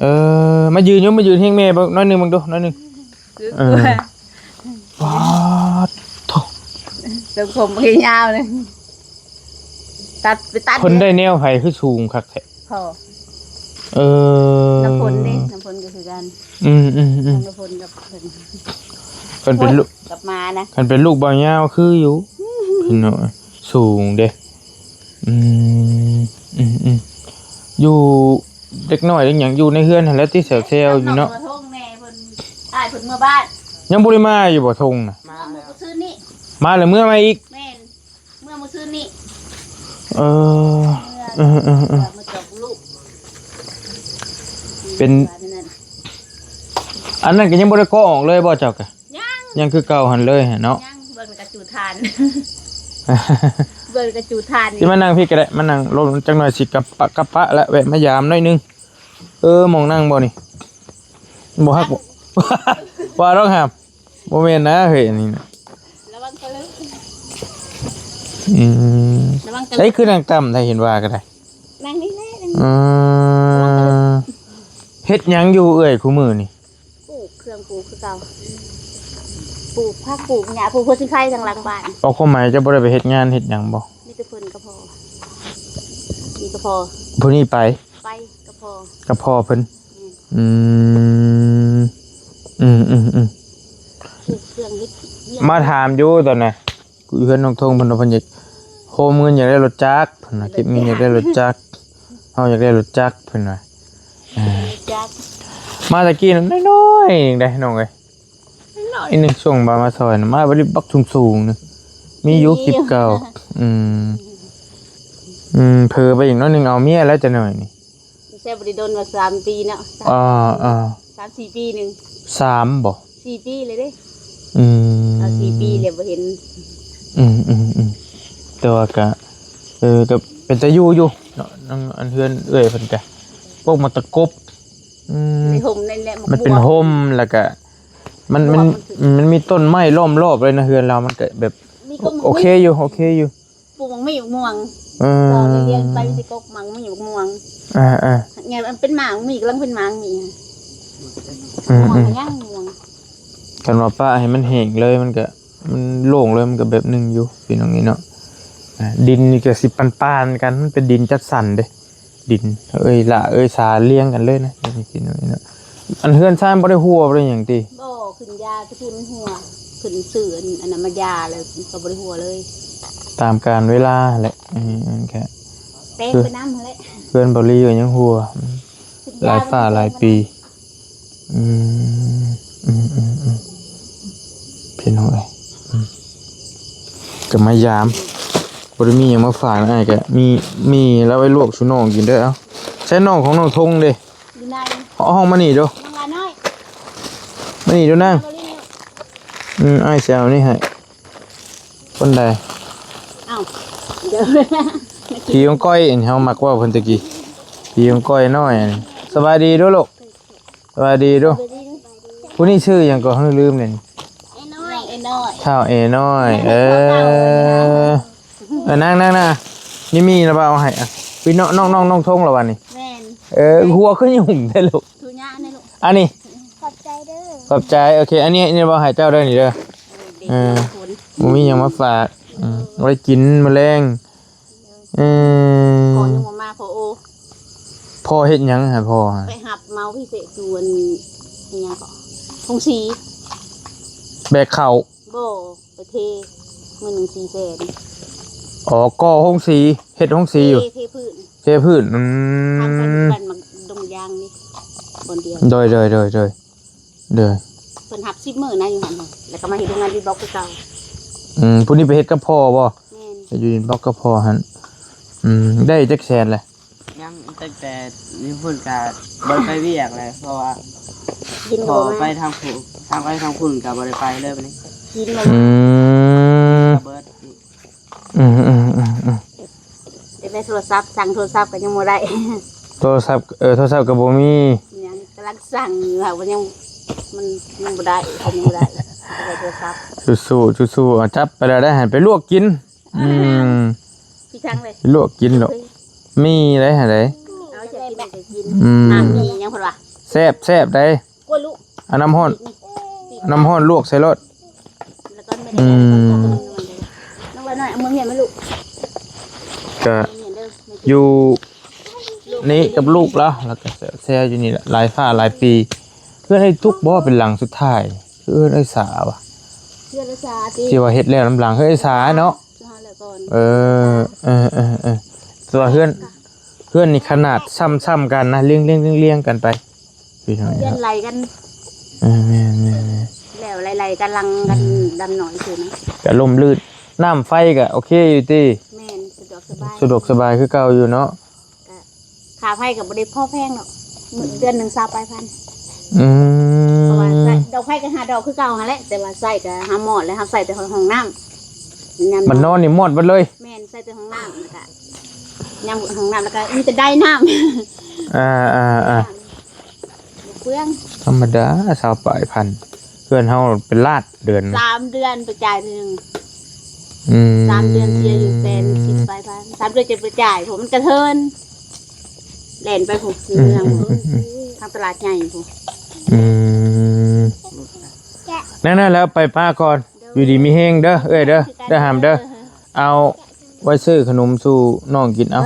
ເອີ ມາຢືນຢູ່ ມາຢືນຮຽງແມ່ເບິ່ງໜ້ອຍໜຶ່ງ ເບິ່ງດູ ໜ້ອຍໜຶ່ງ. ເອີ ປາດໂທ້ ຊົງຜົມຍາວເລີຍ ຕັດໄປຕັດ. ເພິ່ນໄດ້ແນວໃຜຄືສູງຄັກແທ້? ພໍ່. ເອີ ນ້ຳຝົນເດ້ ນ້ຳຝົນກໍຄືກັນ. ອືມໆໆ ນ້ຳຝົນກັບເພິ່ນ ເພິ່ນເປັນລູກ ກັບໝານະ. ຄັນເປັນລູກບ່າວຍາວຄືຢູ່ ພີ່ນ້ອງ ສູງເດ້. ອືມ ອືມໆ ຢູ່ເດັກນ້ອຍເດັກຫຍັງຢູ່ໃນເຮືອນຫັ້ນແຫຼະຕິ ແຊວໆຢູ່ເນາະ. ນ້ອງກະທົງແມ່ເພິ່ນ ອ້າຍເພິ່ນເມືອບ້ານ. ຍັງບໍ່ໄດ້ມາຢູ່ບໍ່ ທົງນະ? ມາມື້ຄືນນີ້. ມາແລ້ວເມືອມາອີກ? ແມ່ນ ເມືອມື້ຄືນນີ້. ເອີ ເອີໆໆ ເມືອຈອກລູກ. ເປັນ ອັນນັ້ນກໍຍັງບໍ່ໄດ້ກໍອອກເລີຍບໍ່ເຈົ້າກະ? ຍັງ ຍັງຄືເກົ່າຫັ້ນເລີຍເນາະ. ຍັງ ເບິ່ງກະຈູຖານ ເບິ່ງກະຈູຖານ. ຊິມານັ່ງພີ້ກໍໄດ້ ມານັ່ງລົງຈັກໜ່ອຍ ຊິກັບປະ ກັບປະລະ ແວະມາຢາມໜ້ອຍໜຶ່ງ. ເອີ ໝ່ອງນັ່ງບໍ່ນີ້? ບໍ່ຮັກບໍ່? ວ່າດອກຫາມ ບໍ່ແມ່ນນະເຮີ້ຍ ອັນນີ້ນະ ລະວັງກະລຶກ. ອືມ ລະວັງກະລຶກ. ໃສຄືນັ່ງຕ່ຳແທ້ ເຫັນວ່າກໍໄດ້ ນັ່ງນີ້ແຫຼະ ນັ່ງນີ້. ອືມ ລະວັງກະລຶກ. ເຮັດຫຍັງຢູ່ເອື້ອຍຄູ່ມື້ນີ້? ປູກເຄື່ອງປູກຄືເກົ່າ ປູກຜັກປູກຫຍ້າ ປູກຫົວຊິງໄຄທາງຫຼັງບ້ານ. ເອົາ ຄວາມໝາຍເຈົ້າບໍ່ໄດ້ໄປເຮັດງານເຮັດຫຍັງບໍ່? ມີແຕ່ເພິ່ນກັບພໍ່ ມີແຕ່ພໍ່. ຜູ້ນີ້ໄປ? ໄປກັບພໍ່ ກັບພໍ່ເພິ່ນ. ອືມ ອືມ ອືມ ອືມ ອືມ ອືມ ອືມ. ປູກເຄື່ອງເຮັດວຽກ ມາຖາມຢູ່ຕອນນັ້ນ ຢູ່ເຮືອນນ້ອງທົງເພິ່ນວ່າເພິ່ນຢາກ ໂຮມເງິນຢາກໄດ້ລົດຈັກ ເພິ່ນວ່າ ເກັບເງິນຢາກໄດ້ລົດຈັກ ເຮົາຢາກໄດ້ລົດຈັກ ເພິ່ນວ່າ. ເອີ ຈັກ ມາຕະກີ້ນັ້ນນ້ອຍໆໜຶ່ງເດ້ນ້ອງເອີຍ ນ້ອຍໜຶ່ງ. ຊ່ວງບ່າວມາຊ່ອຍນະ ມາບັດນີ້ບັກສູງໆໜຶ່ງ ມີຢູ່ ມີຢູ່ ຄລິບເກົ່າ. ອືມ ອືມ ເຜີໄປອີກໜ້ອຍໜຶ່ງ ເອົາເມຍແລ້ວຈັກໜ້ອຍນີ້. ແຊບບໍ່ໄດ້ດົນວ່າສາມປີເນາະ. ອ່າ ອ່າ ສາມສີ່ປີໜຶ່ງ ສາມບໍ່? ສີ່ປີເລີຍເດ້. ອືມ ເອົາສີ່ປີແລ້ວບໍ່ເຫັນ. ອືມໆໆ ແຕ່ວ່າກະ ເອີ ກະເປັນຕາຢູ່ຢູ່ເນາະ ອັນເຮືອນເອື້ອຍເພິ່ນກະ ພວກໝາກຕະກົບ. ອືມ ໃນຮົ່ມນັ້ນແຫຼະ ມັນເປັນຮົ່ມ ແລ້ວກະ ມັນ ມັນ ມັນມີຕົ້ນໄມ້ລ້ອມລອບເລີຍນະ ເຮືອນລາວ ມັນກະແບບ ໂອເຄຢູ່ ໂອເຄຢູ່. ປູກໝາກມີໝາກມ່ວງ. ເອີ ລຽນໄປຊິກົກໝາກມີໝາກມ່ວງ. ອ່າໆ ນີ້ມັນເປັນໝາກມີ ກຳລັງເປັນໝາກມີ. ອືມໆ ຍັງມ່ວງ. ຄັນວ່າປະໃຫ້ມັນແຫ້ງເລີຍ ມັນກະ ມັນໂລ່ງເລີຍ ມັນກະແບບໜຶ່ງຢູ່ ພີ່ນ້ອງເອີຍເນາະ. ອ່າ ດິນນີ້ກໍຊິປານໆກັນ ມັນເປັນດິນຈັດສັນເດ້ ດິນເອີຍຫຼ້າເອີຍສາລຽງກັນເລີຍນະ ນີ້ພີ່ນ້ອງເນາະ. ອັນເຮືອນຊານບໍ່ໄດ້ຮົ້ວບໍ່ໄດ້ຫຍັງຕິ? ບໍ່ ຂຶ້ນຢາຄືທີ່ມັນຮົ່ວ ຂຶ້ນຊື້ອັນ ອັນນັ້ນມາຢາແລ້ວກໍບໍ່ໄດ້ຮົ່ວເລີຍ ຕາມການເວລາແຫຼະ. ອືມ ແຕ່ງໄປນຳຫັ້ນແຫຼະ ເຮືອນບໍ່ລີກໍຍັງຮົ່ວ ຫຼາຍຟ້າຫຼາຍປີ. ອືມ ອືມໆໆ ພີ່ນ້ອງເອີຍ ອືມ ກໍມາຢາມ ບໍ່ໄດ້ມີຫຍັງມາຝາກ ອ້າຍກໍມີ ມີແລ້ວໄວ້ລວກສູ່ນ້ອງກິນເດີ. ເອົ້າ ໃຊ້ນ້ອງຂອງນ້ອງທົງເດ້? ຢູ່ໃນ ເອົາ ເອົາ ເອົາມານີ້ດູ ນ້ອງຫຼ້ານ້ອຍ ມານີ້ດູນາງ. ອືມ ອ້າຍຊິເອົານີ້ໃຫ້. ຄົນໃດ? ເອົ້າ ດຽວ ຜີອອງກ້ອຍ ອັນເຮົາມັກເວົ້າເພິ່ນຕະກີ້ ຜີອອງກ້ອຍນ້ອຍ. ສະບາຍດີດູລູກ ສະບາຍດີດູ. ຜູ້ນີ້ຊື່ຫຍັງກໍ ລືມແລ້ວນີ້. ເອນ້ອຍ ເອນ້ອຍ ທ້າວເອນ້ອຍ. ເອີ ເອີ ນັ່ງໆ ນີ້ມີລະບໍ່ເອົາໃຫ້. ອ່ະ ພີ່ນ້ອງ ນ້ອງ ນ້ອງ ນ້ອງທົງລະວ່ານີ້. ແມ່ນ ເອີ ຫົວຄືຫຍຸ້ງແທ້ລູກ ທຸຍາໃນລູກ. ອັນນີ້ ຂອບໃຈເດີ ຂອບໃຈ. ໂອເຄ ອັນນີ້ ນີ້ບໍ່ໃຫ້ເຈົ້າເດີນີ້ເດີ. ເອີ ບໍ່ມີຫຍັງມາຝາກ ອືມ ໄວ້ກິນມື້ແລງ. ເອີ ພໍ່ຍັງບໍ່ມາ ພໍ່ໂອ ພໍ່ເຮັດຫຍັງໃຫ້ພໍ່? ໄປຮັບເໝົາພິເສດຢູ່ອັນ ອີຫຍັງເກາະ ໂຮງສີ ແບກເຂົ້າ ບໍ່ ໄປເທ ມື້ໜຶ່ງສີ່ແສນ. ອໍ ກໍ່ໂຮງສີ ເຮັດໂຮງສີຢູ່ ເທ ເທພື້ນ ເທພື້ນ. ອືມ ທາງໄປບ້ານໝາກດົງຢາງນີ້ ບ່ອນດຽວ. ໂດຍ ໂດຍ ໂດຍ ໂດຍ ໂດຍ. ເພິ່ນຮັບສິບມື້ນະຢູ່ຫັ້ນ ແລ້ວກໍມາເຮັດໂຮງງານດິນບລັອກຄືເກົ່າ. ອືມ ຜູ້ນີ້ໄປເຮັດກັບພໍ່ບໍ່? ແມ່ນ ໄປຢູ່ດິນບລັອກກັບພໍ່ຫັ້ນ. ອືມ ໄດ້ຈັກແສນແຫຼະ? ຍັງ ຕັ້ງແຕ່ຢູ່ພຸ້ນກະບໍ່ໄດ້ໄປວຽກເລີຍ ເພາະວ່າ ກິນບໍ່ ພໍ່ໄປທາງພຸ້ນ ທາງໄປທາງພຸ້ນກະບໍ່ໄດ້ໄປເລີຍບັດນີ້. ກິນບໍ່ ອືມ ກະເບີດ. ອືມໆໆໆ ໄດ້ໂທລະສັບ ສັ່ງໂທລະສັບກໍຍັງບໍ່ໄດ້. ໂທລະສັບ ເອີ ໂທລະສັບກໍບໍ່ມີ ຍັງກຳລັງສັ່ງຢູ່ ຫາກວ່າຍັງ ມັນຍັງບໍ່ໄດ້ ຍັງບໍ່ໄດ້ ບໍ່ໄດ້ໂທລະສັບ. ສູ້ໆ ສູ້ໆ ເອົາ ຈັບໄປແລ້ວໄດ້ ໃຫ້ໄປລວກກິນ. ອືມ ພີ່ທາງເລີຍ ໄປລວກກິນໂລດ. ມີໄດ້ຫັ້ນໃດ ເອົາ ຈະກິນກໍກິນ. ອືມ ນ້ຳມີຫຍັງເພິ່ນວ່າ ແຊບ ແຊບໃດ. ກວດລູກ ເອົານ້ຳຮ້ອນ ນ້ຳຮ້ອນລວກໃສ່ໂລດ. ອືມ ນ້ອງຫຼ້ານ້ອຍ ເອົາມືເມຍມາລູກ. ກະຢູ່ນີ້ກັບລູກລະ ແລ້ວກະແຊ່ຢູ່ນີ້ລະ ຫຼາຍຟ້າຫຼາຍປີ. ເຮືອນອ້າຍຕຸກບໍ່ ເປັນຫຼັງສຸດທ້າຍ ຄືເຮືອນອ້າຍສາວະ? ເຮືອນອ້າຍສາຕິ ທີ່ວ່າເຮັດແລ້ວນຳຫຼັງ ເຮືອນອ້າຍສາເນາະ. ເອີ ເອີ ເອີ ເອີ ແຕ່ວ່າເຮືອນ ເຮືອນນີ້ຂະໜາດຊ້ຳໆກັນນະ ລຽງໆໆກັນໄປ ພີ່ນ້ອງ ເຮືອນໄລ່ກັນ. ເອີ ແມ່ນໆໆ ແລ້ວໄລ່ໆກັນຫຼັງກັນ. ອືມ ດຳໜ້ອຍຊື່ນະ ກະລົມລື່ນ. ນ້ຳໄຟກະໂອເຄຢູ່ຕິ? ແມ່ນ ສະດວກສະບາຍ ສະດວກສະບາຍຄືເກົ່າຢູ່ເນາະ. ກະຄ່າໄຟກໍບໍ່ໄດ້ພໍແພງດອກ ມື້ເດືອນໜຶ່ງຊາວປາຍພັນ. ອືມ ເພາະວ່າໃຊ້ດອກໄຟກໍຫ້າດອກຄືເກົ່າຫັ້ນແຫຼະ ແຕ່ວ່າໃຊ້ກໍຫ້າມອດ ແລ້ວເຮົາໃຊ້ແຕ່ຫ້ອງນ້ຳ. ຍາມ ບັດນອນນີ້ມອດເບິດເລີຍ. ແມ່ນ ໃຊ້ແຕ່ຫ້ອງນ້ຳ ແລ້ວກໍຍາມຫ້ອງນ້ຳ ແລ້ວກໍມີແຕ່ໄດນ້ຳ. ອ່າໆໆ ບໍ່ເປືອງ ທຳມະດາ ຊາວປາຍພັນ. ເຮືອນເຮົາເປັນລ້ານເດືອນ ສາມເດືອນໄປຈ່າຍເທື່ອໜຶ່ງ. ອືມ ສາມເດືອນເສຍຢູ່ແສນສິບປາຍພັນ ສາມເດືອນຈະໄປຈ່າຍ ພວກມັນກະເທີນ ແລ່ນໄປພຸ້ນ ຢູ່ເມືອງ ອືມໆໆໆ ທາງຕະຫຼາດໃຫຍ່ພຸ້ນ. ອືມ ນັ້ນໆ ແລ້ວໄປປ້າກ່ອນ ຢູ່ດີມີແຮງເດີ ເອື້ອຍເດີ ເດີຫາມເດີ. ເອົາໄວ້ຊື້ຂະໜົມສູ່ນ້ອງກິນ ເອົາ.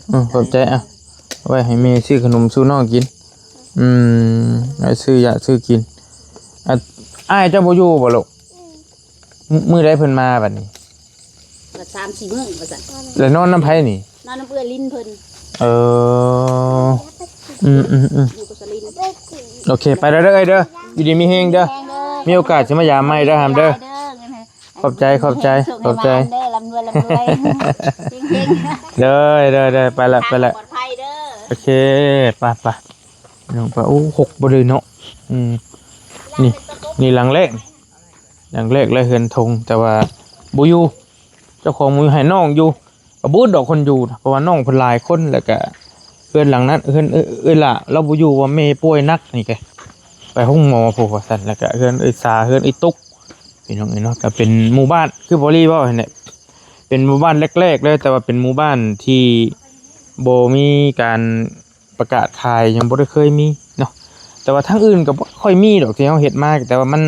ເອີ ຂອບໃຈ ເອົາ ເອົາໄວ້ໃຫ້ແມ່ຊື້ຂະໜົມສູ່ນ້ອງກິນ. ອືມ ໄວ້ຊື້ຢາຊື້ກິນ. ອ່ະ ອ້າຍເຈົ້າບໍ່ຢູ່ບໍ່ລູກ? ມື້ໃດເພິ່ນມາບັດນີ້? ກໍສາມສີ່ມື້ວ່າຊັ້ນ. ແລ້ວນອນນຳໃຜນີ້? ນອນນຳເອື້ອຍລິນເພິ່ນ. ເອີ ອືມໆໆ ຢູ່ກັບສະລິນ. ໂອເຄ ໄປແລ້ວເດີເອື້ອຍເດີ ຢູ່ດີມີແຮງເດີ. ແຮງເດີ ມີໂອກາດຊິມາຢາມໃໝ່ເດີຫາມເດີ. ເດີ ຂອບໃຈ ຂອບໃຈ ໂຊກໃຫ້ ຂອບໃຈ ໝານເດີ ລ່ຳລວຍ ລ່ຳລວຍ ເຮງໆ. ເດີໆໆ ໄປລະ ໄປລະ ປອດໄພເດີ. ໂອເຄ ໄປໆ ນ້ອງໄປ. ໂອ້ ຫົກບໍ່ເລີຍເນາະ. ອືມ ນີ້ ນີ້ຫຼັງແລກ ຫຼັງແລກແລະເຮືອນທົງ ແຕ່ວ່າບໍ່ຢູ່ ເຈົ້າຂອງບໍ່ຢູ່ ໃຫ້ນ້ອງຢູ່. ກໍບໍ່ອຶດດອກຄົນຢູ່ນະ ເພາະວ່ານ້ອງເພິ່ນຫຼາຍຄົນ ແລ້ວກະເຮືອນຫຼັງນັ້ນ ເຮືອນເອື້ອຍ ເອື້ອຍຫຼ້າລາວບໍ່ຢູ່ ວ່າແມ່ປ່ວຍໜັກ ນີ້ກະໄປໂຮງໝໍພຸ້ນວ່າຊັ້ນ. ແລ້ວກະເຮືອນເອື້ອຍສາ ເຮືອນເອື້ອຍຕຸກ ພີ່ນ້ອງເອີຍເນາະ. ກະເປັນໝູ່ບ້ານ ຄືບໍ່ລີເວົ້າຫັ້ນແຫຼະ ເປັນໝູ່ບ້ານແລກໆເລີຍ ແຕ່ວ່າເປັນໝູ່ບ້ານທີ່ບໍ່ມີການ ປະກາດຂາຍ ຍັງບໍ່ໄດ້ເຄີຍມີເນາະ. ແຕ່ວ່າທາງອື່ນກໍບໍ່ຄ່ອຍມີດອກທີ່ເຮົາເຮັດມາ ແຕ່ວ່າມັນ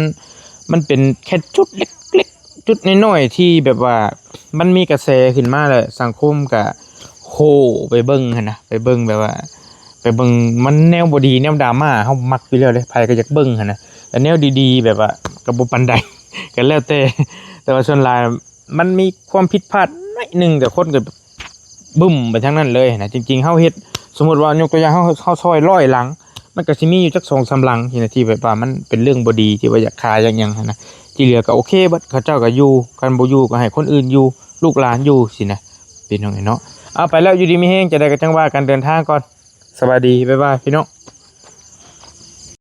ມັນເປັນແຄ່ຈຸດເລັກ ຈຸດນ້ອຍໆທີ່ແບບວ່າມັນມີກະແສຂຶ້ນມາແລ້ວ ສັງຄົມກະໂຫໄປເບິ່ງຫັ້ນນະ ໄປເບິ່ງແບບວ່າ ໄປເບິ່ງ ມັນແນວບໍ່ດີ ແນວດຣາມາ ເຮົາມັກຢູ່ແລ້ວເດ້ ໃຜກໍຢາກເບິ່ງຫັ້ນນະ ແຕ່ແນວດີໆ ແບບວ່າກໍບໍ່ປານໃດ ກໍແລ້ວແຕ່ ແຕ່ວ່າສ່ວນຫຼາຍມັນມີຄວາມຜິດພາດໜ້ອຍໜຶ່ງ ກໍຄົນກໍບຶ້ມໄປທາງນັ້ນເລີຍນະ. ຈິງໆ ເຮົາເຮັດ ສົມມຸດວ່າຍົກຕົວຢ່າງ ເຮົາ ເຮົາຊອຍຮ້ອຍຫຼັງ ມັນກໍຊິມີຢູ່ຈັກສອງສາມຫຼັງທີ່ນະ ທີ່ແບບວ່າມັນເປັນເລື່ອງບໍ່ດີ ທີ່ວ່າຢາກຂາຍຢາກຫຍັງຫັ້ນນະ ທີ່ເຫຼືອກໍໂອເຄເບິດ ເຂົາເຈົ້າກໍຢູ່ ຄັນບໍ່ຢູ່ກໍໃຫ້ຄົນອື່ນຢູ່ ລູກຫຼານຢູ່ຊີ້ນະ ພີ່ນ້ອງເອີຍເນາະ. ເອົາ ໄປແລ້ວ ຢູ່ດີມີແຮງ ຈັ່ງໃດກໍຈັ່ງວ່າກັນ ເດີນທາງກ່ອນ ສະບາຍດີ ບາຍບາຍ ພີ່ນ້ອງ.